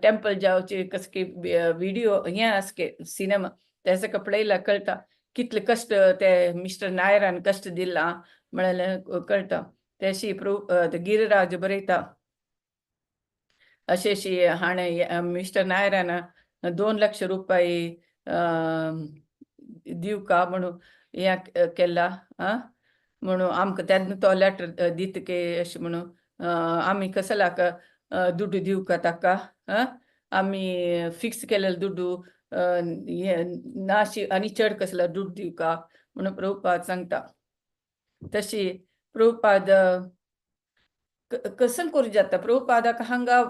टेम्पल जावचे कसं की व्हिडिओ हें आसके सिनेमा तें सगळें पळयल्यार कळटा कितले कश्ट ते मिस्टर नायरान कश्ट दिला म्हळ्यार कळटा. तेशी प्रभु गिरिराज बरयता अशें अशी हाणें मिस्टर नायरान 2 लक्ष रुपये दिवका म्हणून हें केला म्हणून आमकां तेन्ना तो लेटर दिता की अशें म्हणून आमी कसल्याक दुड्डू दिवका ताका आमी फिक्स केलेले दुड्डू हें नाशी आनी चड कसलो दुड्डू दिवका म्हणून प्रभुपाद सांगता. तशी प्रभुपाद कसन करूं जाता प्रभुपादाक हांगा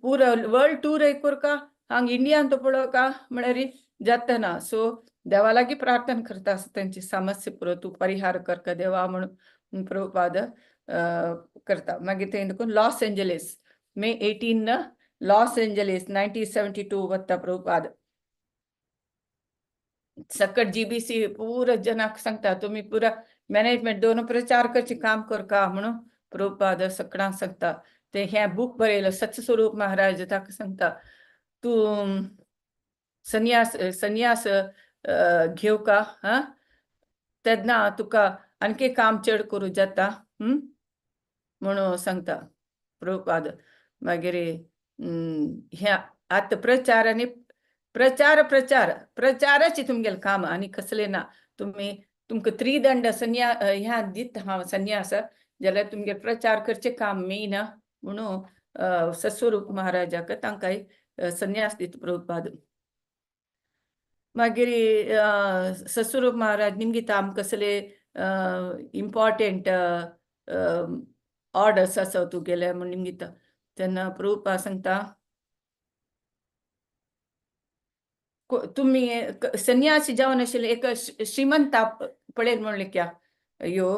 पुरो वर्ल्ड टूर करका हांगा इंडियान तो पळोवका म्हळ्यार जाता ना. सो देवा लागीं प्रार्थना करता आसता तेंची समस्या पुरो तूं परिहार करका देवा म्हणून प्रभुपाद करता. मागीर थंय देखून लॉस एंजलीस मे 18 लॉस एंजलीस 1972 वता प्रभुपाद. सकट जीबीसी पुरा जनाक सांगता तुमी पुरा मॅनेजमेंट दोन प्रचार करचे काम करका म्हणून प्रभुपाद सगळ्यांक सांगता. ते हें बूक बरयलं सत्यस्वरूप महाराज ताका सांगता तूं संन्यास संन्यास घेवका हा तेन्ना तुका आणखी काम चड करूं जाता म्हणून सांगता प्रभुपाद. मागीर हें आतां प्रचार आनी प्रचार प्रचार प्रचाराची तुमगेलें काम आनी कसलें ना. तुमी तुमकां त्रिदंड संन्या ह्या दित हांव संन्यास जाल्यार तुमगेलें प्रचार करचें काम मेन म्हणून सत्स्वरूप महाराजाक तांकां संन्यास दिता प्रभुपाद. मागीर सत्स्वरूप महाराज निमगिता आमकां कसले इम्पॉर्टंट ऑर्डर्स आसा तुगेले म्हूण निमगिता. तेन्ना प्रभुपाद सांगता तुमी संन्यासी जावन आशिल्ले एक श्रीमंता पळयल म्हणलें क्या यो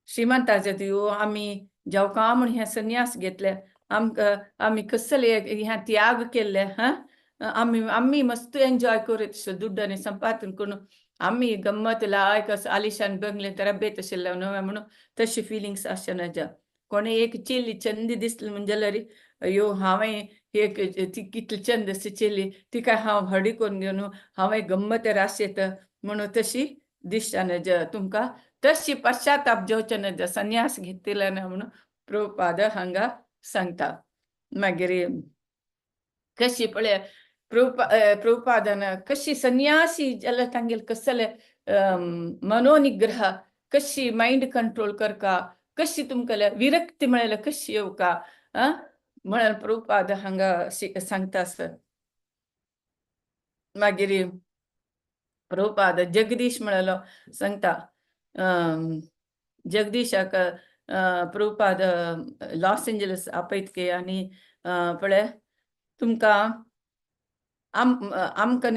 श्रीमंताचे यो आमी जावका म्हूण हें संन्यास घेतले आमकां आमी कसले हें त्याग केल्ले हा आमी आमी मस्त एन्जॉय करीत दुड्ड आनी संपादन करून आमी गम्मत लायक आलिशान बंगले तरबेत आशिल्ले न्हय म्हणून तशी फिलिंग्स आसचे ना. कोणें एक चेली चंदी दिसली म्हण जाल्यार अयो हांवें एक ती कितली चंद आसता चेली तिका हांव हडी करून घेवन हांवें गम्मत राशेत म्हणून तशी दिसता नज तुमकां तशी पश्चाताप जेवचे नज संन्यास घेतले ना म्हणून प्रभुपाद हांगा सांगता. मागीर कशी पळय प्रभुपादान कशी संन्यासी जाल्यार तांगेले कसले मनोनिग्रह, कशी मायंड कंट्रोल करका, कशी तुमकां विरक्ती म्हळ्यार कशी येवका म्हणून प्रभुपाद हांगा सांगता आसा. मागीर प्रभुपाद जगदीश म्हळ्यार सांगता, जगदीशाक प्रभुपाद लॉस एंजल्स आपयतके आनी पळय तुमकां आमकां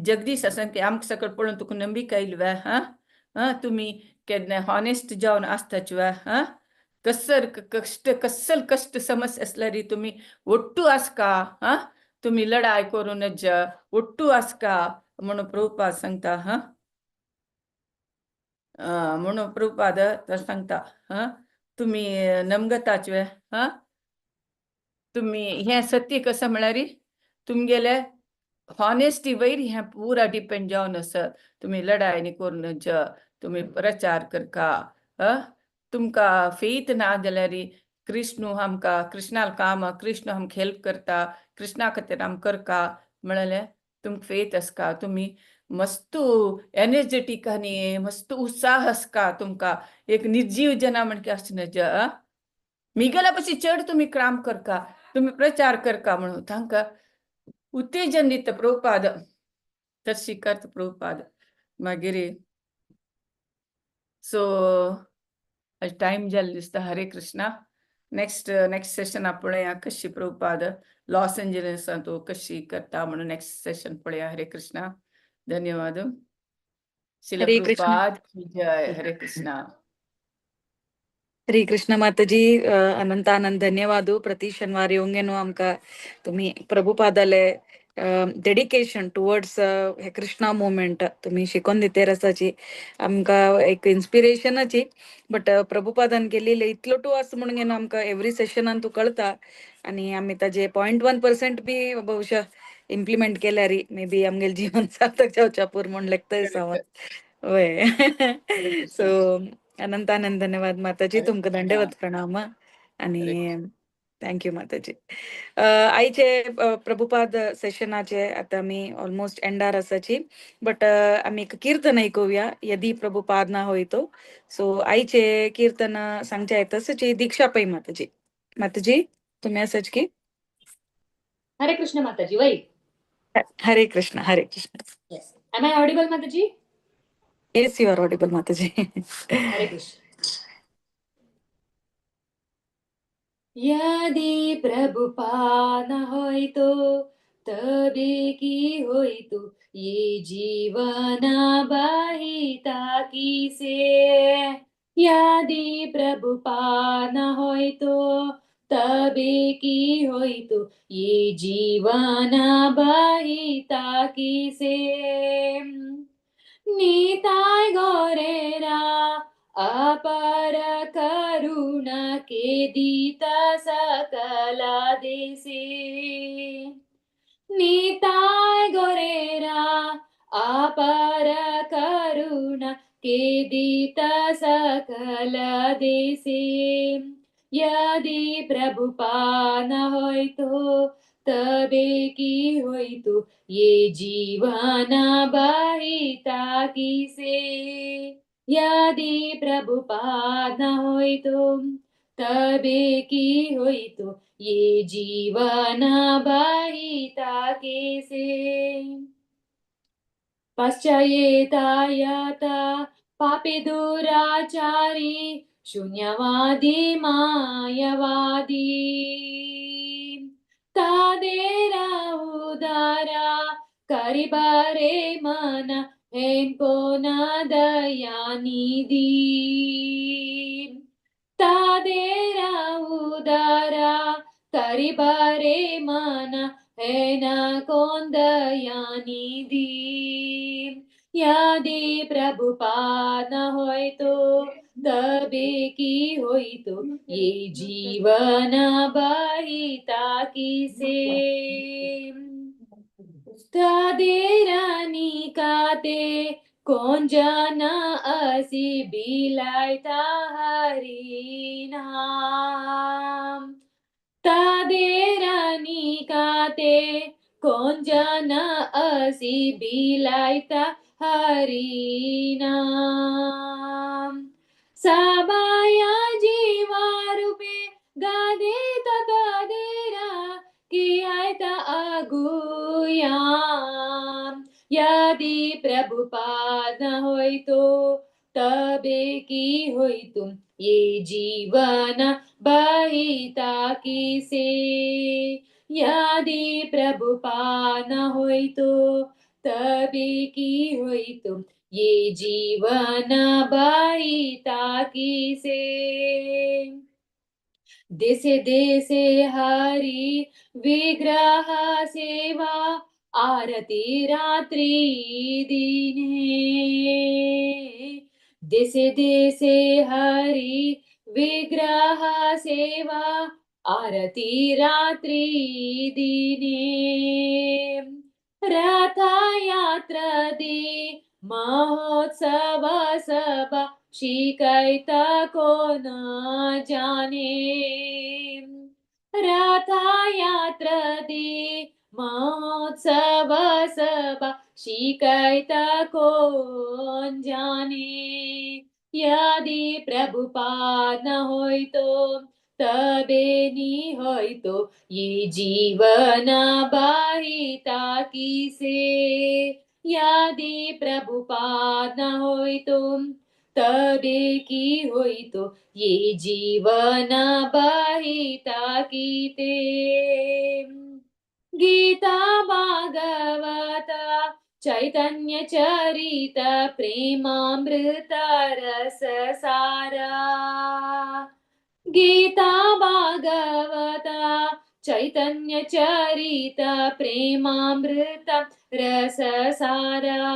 जगदीश आसा की आमकां सकयल पळोवन तुका नंबिका आयली वे, हां तुमी केन्ना हॉनेस्ट जावन आसताच वे, हां कसर कश्ट कसल कश्ट समस्या आसल्यार तुमी ಒಟ್ಟು आसका, हां तुमी लढाय करून ಒಟ್ಟು आसका म्हणून प्रभुपाद सांगता. हां म्हणून प्रभुपाद तर सांगता, हां तुमी नमगताच वे, हां तुमी हें सत्य कसं म्हळ्यार तुमगेले हॉनेस्टी वयर हें पुरा डिपेंड जावन आसा. तुमी लढाय न्ही करून तुमी प्रचार करका, तुमकां फेथ ना जाल्यार कृष्णू आमकां कृष्णाल काम, कृष्ण आमकां हेल्प करता, कृष्णा खातीर आम करका म्हळ्यार तुमकां फेथ आसका, तुमी मस्त एनर्जेटीक आनी मस्त उत्साह आसका, तुमकां एक निर्जीव जना म्हणके आसना नज, मिगेल्या पशी चड तुमी काम करका, तुमी प्रचार करका म्हणून तांकां उत्तेजन दिता प्रभुपाद. तशी करता प्रभुपाद. मागीर सो टायम जाल्लो दिसता. हरे कृष्णा. नेक्स्ट नेक्स्ट सेशन पळोवया कशी प्रभुपाद लॉस एंजलिसांत तो कशी करता म्हणून नेक्स्ट सेशन पळोवया. हरे कृष्णा, धन्यवाद. श्रील
हरे कृष्ण.
प्रभुपाद की जय. हरे कृष्णा.
हरे कृष्ण माताजी, अनंत अनंत धन्यवाद. प्रति शनिवार येवंक न्हू आमकां तुमी प्रभुपादाले डेडिकेशन टुवर्ड्स हे कृष्णा मुवमेंट तुमी शिकोवन दितेर आसाची आमकां एक इन्स्पिरेशनाची. बट प्रभुपादान केलेले इतलो टू आसा म्हणून न्हू आमकां एवरी सेशनान तूं कळता आनी आमी ताजे 0.1% बी बहुशः इम्प्लिमेंट केल्यार मे बी आमगेलें जीवन सार्थक जावच्या पूर म्हूण लेखता हांव. वय, सो अनंत अनंत धन्यवाद माताजी,
हरे
तुमकां
कृष्णा.
दंडवत प्रणाम आनी
हरे
thank you माताजी. आयचे प्रभुपाद सेशनाचे आता आमी ऑलमोस्ट एंडार आसाची, बट आमी एक कीर्तन ऐकूया, यदि प्रभुपाद ना होय तो. सो आयचे कीर्तन सांगचे येता दीक्षा पै माताजी. माताजी तुम्ही आसाच की?
हरे कृष्ण माताजी. वै.
हरे कृष्ण, हरे Krishna.
Yes. Am I audible, Mataji?
Yes, you are audible Mataji.
Hare Krishna. यदि प्रभुपाद न होय तो तबे की होय तो, ये जीवन बहिता किसे. यदि प्रभुपाद न होय तो तबे की होय तो, ये जीवन बहिता किसे. निताय गौरेरा अपार करुणा के दीता सकला देसे. निताय गौरेरा अपार करुणा के दीता सकल देसे. यदि प्रभुपाद न होय तो तबे की होय तो, ये जीवन बहिता किसे. यदि प्रभुपाद न होय तो तबे की होय तो, ये जीवन बहिता केसे. पश्चयेतायता पापी दुराचारी शून्यवादी मायवादी. तादेरा उदारा करिबारे मन हेनको न दयानिधि. तादेरा उदारा करिबारे मन हेन कोन दयानिधि. यदि प्रभुपाद न होय तो तबे की होय तो, ये जीवन बहिता किसे. तादेरा निकाते कोण जन असी बिलायता हरी नाम. तादेरा निकाते कोण जन असी बिलायता हरी नाम। सबाया जीवा रूपे गादेता कदेरा की आयता अगुयाम। यदि प्रभुपाद न होइतो तबे की होइतो ये जीवन बहिता किसे। यदि प्रभुपाद न होइतो तबे की होइतो ये जीवन बहिता किसे। देसे देसे हरि विग्रह सेवा आरती रात्रि दिने। देसे देसे हरि विग्रह सेवा आरती रात्रि दिने। रथ यात्रा दी महोत्सव सभा शिकैता कोण जाने। रथ यात्रा दी महोत्सव सभा शिकैता कोण जाने। यदि प्रभुपाद न होइतो तबे नी होइतो ये जीवन बहिता किसे। यदि प्रभुपाद न होइतो तबे की होइतो ये जीवन बहिता किते। गीता भागवत चैतन्य चरित प्रेमामृत रस सारा। गीता भागवत चैतन्य चरित प्रेमामृत रस सारा।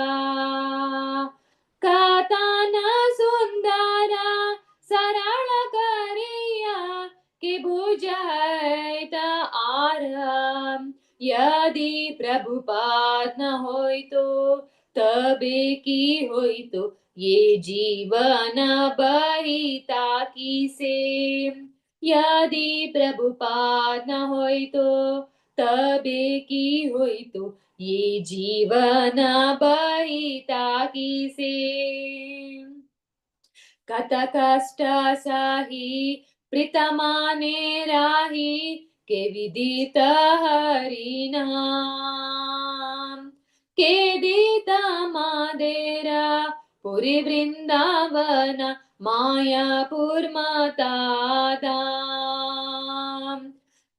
कथन सुंदरा सरल करिया के बुझायत आराम। यदि प्रभुपाद न होइतो तबे की होइतो ये जीवन बहिता किसे। यदि प्रभुपाद न होइतो तबे की होइतो ये जीवन बहिता किसे। कत कष्ट सही प्रीतमाने राही के विदित हरि नाम। के दित मादेरा पुरी वृंदावन मायापुर माता धाम।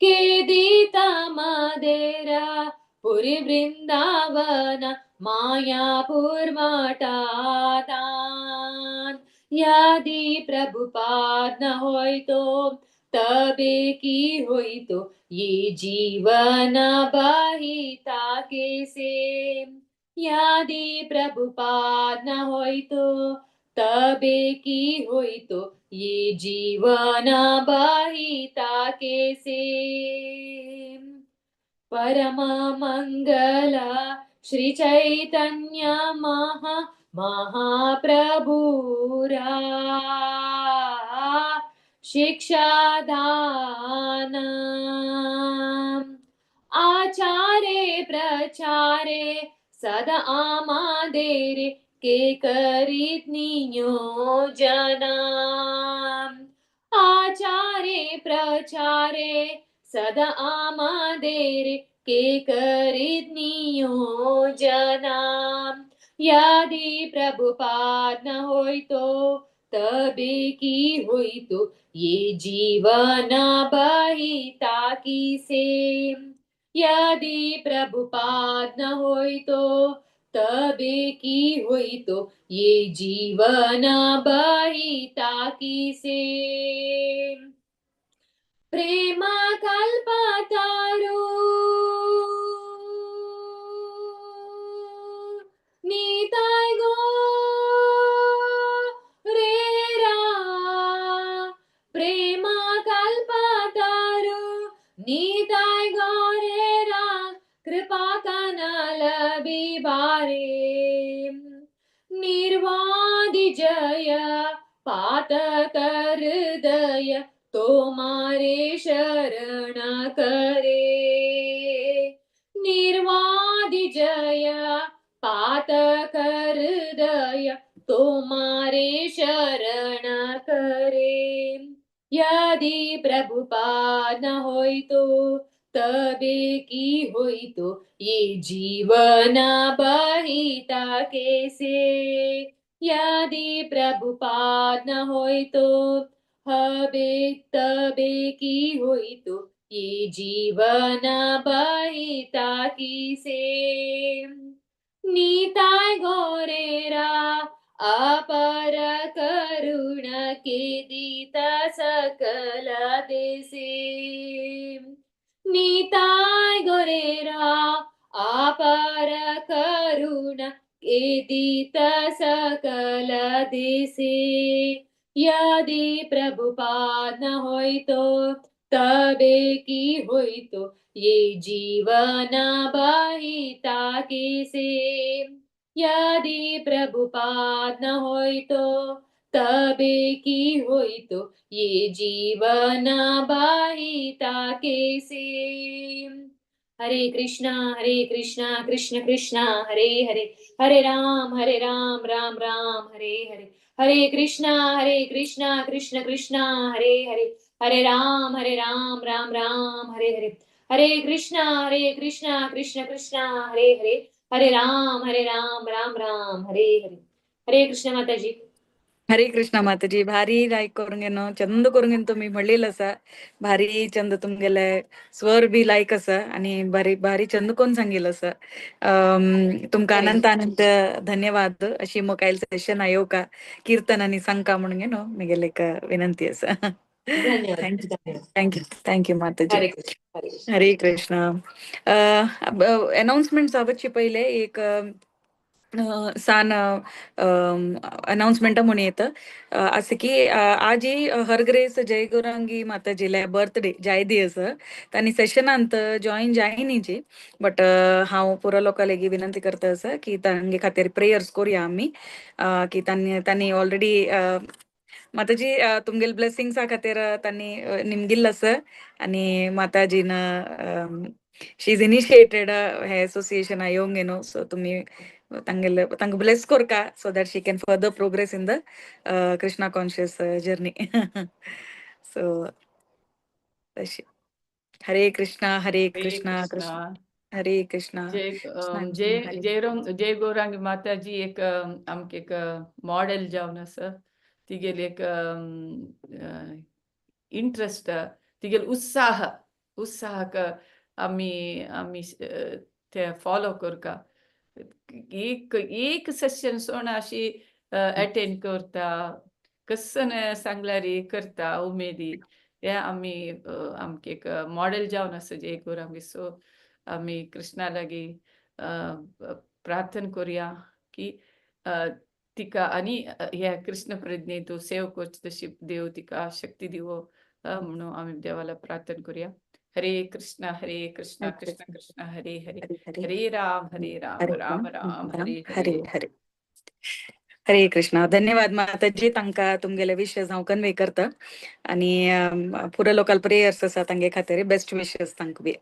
के दित मादेरा पुरी वृंदावन मायापुर माता धाम। यदि प्रभुपाद न होइतो तबे की होइतो ये जीवन बहिता केसे। यदि प्रभुपाद न होइतो तबे की होइतो ये जीवन बहिता केसे। परम मंगल श्री चैतन्य महा महाप्रभुरा शिक्षादान। आचारे प्रचारे सदा आमादेरे के करित नियोजना। आचारे प्रचारे सदा आमादेरे के करित नियोजना। यदि प्रभुपाद न होइतो तबे की होइतो ये जीवन बहिता किसे। यदि प्रभुपाद न होइतो तबे की होइतो ये जीवन बहिता किसे। प्रेम कल्पतारु निताय गो रेरा। प्रेम कल्पतारु निताय गो रेरा कृपा कनल बिबारे। निर्वादि जय पातक हृदय तुम्हारे शरण करे। निर्वादि देवादि जय पातक हृदय तुम्हारे शरण करे। यदि प्रभुपाद न होई तो तबे की होई तो ये जीवन बहिता कैसे। यदि प्रभुपाद न होई तो हबे तबे की होई तो ये जीवन बहिता किसे। निताय गोरेरा अपार करुणा के दीता सकल देसे। निताय गोरेरा अपार करुणा के दीता सकल देसे। यदि प्रभुपाद न होई तो तबे की होई तो ये जीवन बहिता कैसे। यदि प्रभुपाद न होई तो तबे की होई तो ये जीवन बहिता कैसे। हरे कृष्णा कृष्ण कृष्ण हरे हरे, हरे राम राम राम हरे हरे। हरे कृष्णा कृष्ण कृष्ण हरे हरे, हरे राम राम राम हरे हरे। हरे कृष्णा कृष्ण कृष्ण हरे हरे, हरे राम राम राम हरे हरे। हरे कृष्ण माताजी।
हरे कृष्ण माताजी। भारी लायक करूंक न्हू, चंद करूंक तुमी म्हणलेलं आसा, भारी चंद तुमगेले स्वर बी लायक आसा आणि भारी भारी चंद कोण सांगितलं आसा। तुमकां
हरे
अनंत अनंत धन्यवाद अशी मोकायल सेशन येवका कीर्तन आनी सांगका म्हणून न्हू म्हगेले एक विनंती आसा।
धन्यवाद
thank you
धन्यवाद।
Thank you thank you माताजी।
हरे कृष्ण हरे कृष्ण।
हरे कृष्ण। अनाउन्समेंट जावचे पयले एक सान अनाउन्समेंट म्हणून येतं असं की आजी हरग्रेस जय गौरांगी माताजीले बर्थडे जायदी आसा, तांणी सेशनांत जॉईन जायनी जी, बट हांव पुरो लोकां लेगीत विनंती करता आसा की तांगे खातीर प्रेयर्स करुया आमी, की तांणी तांणी ऑलरेडी माताजी तुमगेले ब्लेसिंग्सा खातीर तांणी निमगिल्लो आसा आनी माताजीन शी is initiated हे एसोसिएशन येवंक न्हू, सो तुमी तांगेले तांकां ब्लेस करका so that she can further progress in the Krishna conscious journey. So तशी हरे कृष्णा हरे
हरे
कृष्णा
कृष्णा
कृष्ण हरे कृष्णा
जय
कृष्णा
जय
हरे
जय रोंग जय गौरांगी माताजी एक आमकां एक मॉडेल जावन आसा। तिगेली एक इंट्रस्ट, तिगेलो उत्साह, उत्साहाक आमी आमी ते फॉलो करका। एक एक सेशन सोण अशी अटेंड करता, कसन सांगल्यार करता उमेदी। हे आमी आमकां एक मॉडेल जावन आसा जय गौरांगी। सो आमी कृष्णा लागीं प्रार्थना करुया की तिका आनी ह्या कृष्ण प्रज्ञेंत सेव करची तशी देव तिका शक्ती दिवो म्हणून आमी देवाला प्रार्थना करुया। हरे कृष्ण हरे कृष्ण कृष्ण कृष्ण हरे हरे,
हरे
हरे राम
हरे
राम
राम
राम
राम
हरे
हरे
हरे।
हरे। हरे कृष्णा। धन्यवाद माताजी, तांकां तुमगेले विशेस हांव कन्वे करता आनी पुरो लोकल प्रेयर्स आसा तांगे खातीर, बेस्ट विशेस तांकां बी।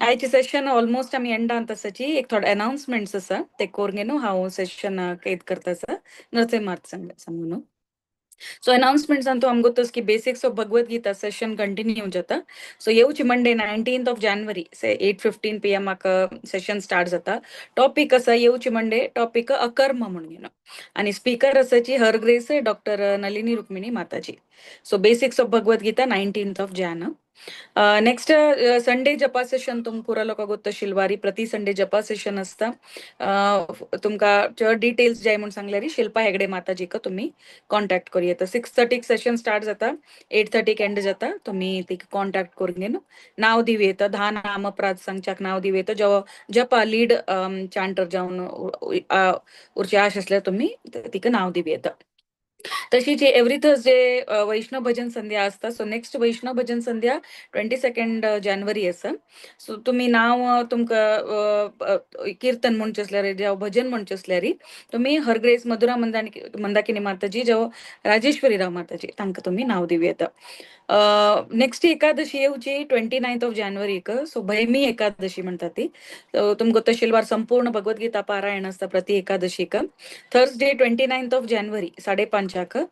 आयचे सेशन ऑलमोस्ट आमी एंडांत आसाची, एक थोडे अनाउन्समेंट्स आसा ते करून न्हू हांव सेशन कैद करता आसा, नरसिंह मात सांगू न्हू। सो अनाउन्समेंट्स अंतू आमकां गोत्तस की basics of Bhagavad Gita session continue जाता। सो येवची Monday 19th of January Se 8:15 PM session start जाता। टॉपिक आसा येवची मंडे टॉपिक अकर्म म्हणून न्हू आनी स्पीकर आसाची her grace doctor Nalini Rukmini Mataji. So basics of Bhagavad Gita 19th of Jan. Next Sunday japa session तुमकां पुरो लोकांक गोत्त शिलवारी प्रति संडे जपा सेशन आसता। तुमकां चड डिटेल्स जाय म्हूण सांगल्यार शिल्पा हेगडे माताजीक तुमी कॉन्टॅक्ट करूं येता। 6:30 सेशन स्टार्ट जाता, 8:30 एंड जाता। तुमी तिका कॉन्टॅक्ट करून घेवन नांव दिवं येता, 10 नाम अपराध सांगच्याक नांव दिवं येता। जो जपा लीड चांटर जावन उरचे आश आसल्यार तुमी तिका नांव दिवं येता। तशीच एव्हरी थर्सडे वैष्णव भजन संध्या आसता. सो नेक्स्ट वैष्णव भजन संध्या 22 जानेवारी आसा. सो तुमी नांव तुमकां कीर्तन म्हणचें आसल्यार जावं भजन म्हणचें आसल्यार तुमी हरग्रेस मधुरा मंदाकिनी माताजी जावं राजेश्वरी राव माताजी तांकां तुमी नांव दिवं येता. नेक्स्ट एकादशी येवची 29 ऑफ जानेवारीक. सो भैमी एकादशी म्हणटा ती. तुमकां तहसीलवार संपूर्ण भगवद्गीता पारायण आसता प्रति एकादशीक. थर्सडे 29 ऑफ जानेवारी 5:30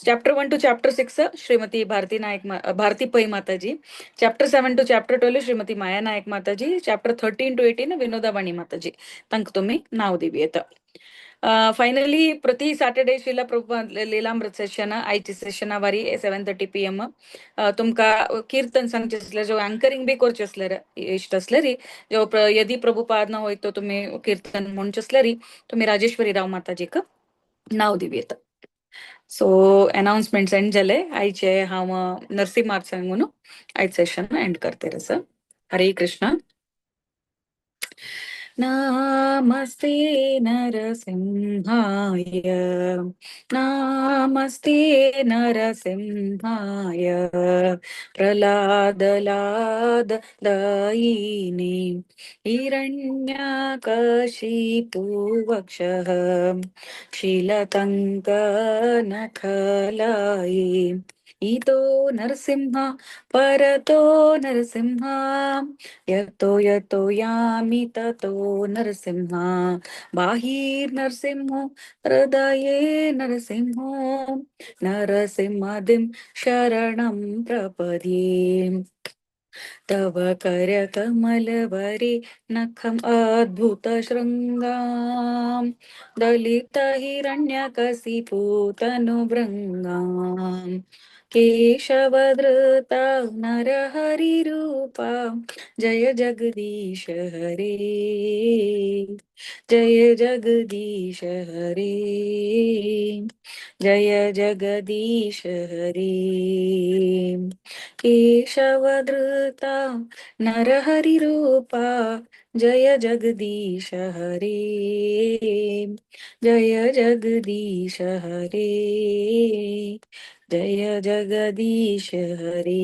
चॅप्टर 1 टू चॅप्टर 6 श्रीमती भारती नायक, भारती पै माताजी, चॅप्टर 7 टू चॅप्टर 12 श्रीमती माया नायक माताजी, चॅप्टर 13 टू 18 विनोदाबाणी माताजी, तांकां तुमी नांव दिवं येता. फायनली प्रति सॅटर्डे श्रीला प्रभुपाद लीलामृत सेशन. आयची सेशना वारी 7:30 p.m. तुमकां कीर्तन सांगचें आसल्यार, जो अँकरिंग बी करचें आसल्यार, इश्ट आसल्यार, जो यदि प्रभुपाद न होय तो तुमी कीर्तन म्हणचें आसल्यार तुमी राजेश्वरी राव माताजीक नांव दिवं येता. सो अनाउन्समेंट्स एंड जाले आयचे. हांव नरसिंह सांगून आयज सेशन एंड करते आसा. हरे कृष्णा. नमस्ते नरसिंहाय, नमस्ते नरसिंहाय, प्रहलाद लाद दायिने, हिरण्यकशिपुवक्षः शीलतङ्कनखलाये. इतो नरसिंह, परतो नरसिंह, यतो यतो यामि ततो नरसिंह, बाहिर्नरसिंहो हृदये नरसिंहो, नरसिंहादिं शरणं प्रपद्ये. तव करकमलवरे नखम् अद्भुतशृङ्गां, दलितहिरण्यकशिपूतनुभृङ्गां, केशवधृता नरहरिरूपा, जय जगदीश हरे, जय जगदीश हरे, जय जगदीश हरे. केशवधृता नरहरिरूपा, जय जगदीश हरे, जय जगदीश हरे, जय जगदीश हरे.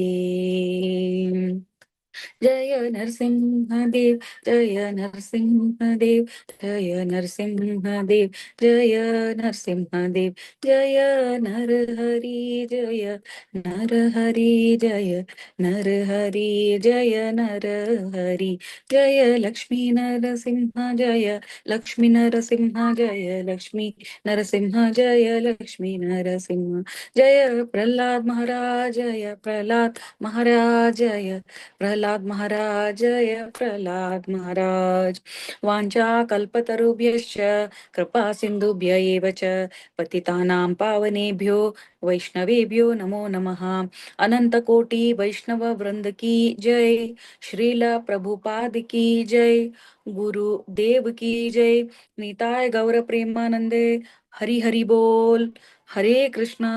जय नरसिंह देव, जय नरसिंह देव, जय नरसिंह देव, जय नरसिंह देव, जय नरहरि, जय नरहरि, जय नरहरि, जय नरहरि, जय लक्ष्मी नरसिंह, जय लक्ष्मी नरसिंह, जय लक्ष्मी नरसिंह, जय लक्ष्मी नरसिंह, जय प्रहलाद महाराज, जय प्रहलाद महाराज, जय प्रहलाद महाराज, जय प्रहलाद महाराज. वाञ्छा कल्पतरुभ्यश्च कृपा सिन्धुभ्य एव च, पतितानां पावनेभ्यो वैष्णवेभ्यो नमो नमः. अनंत कोटि वैष्णव वृंद की जय. श्रील प्रभुपाद की जय. गुरु देव की जय. निताय गौर प्रेमानंदे. हरि हरि बोल. हरे कृष्णा.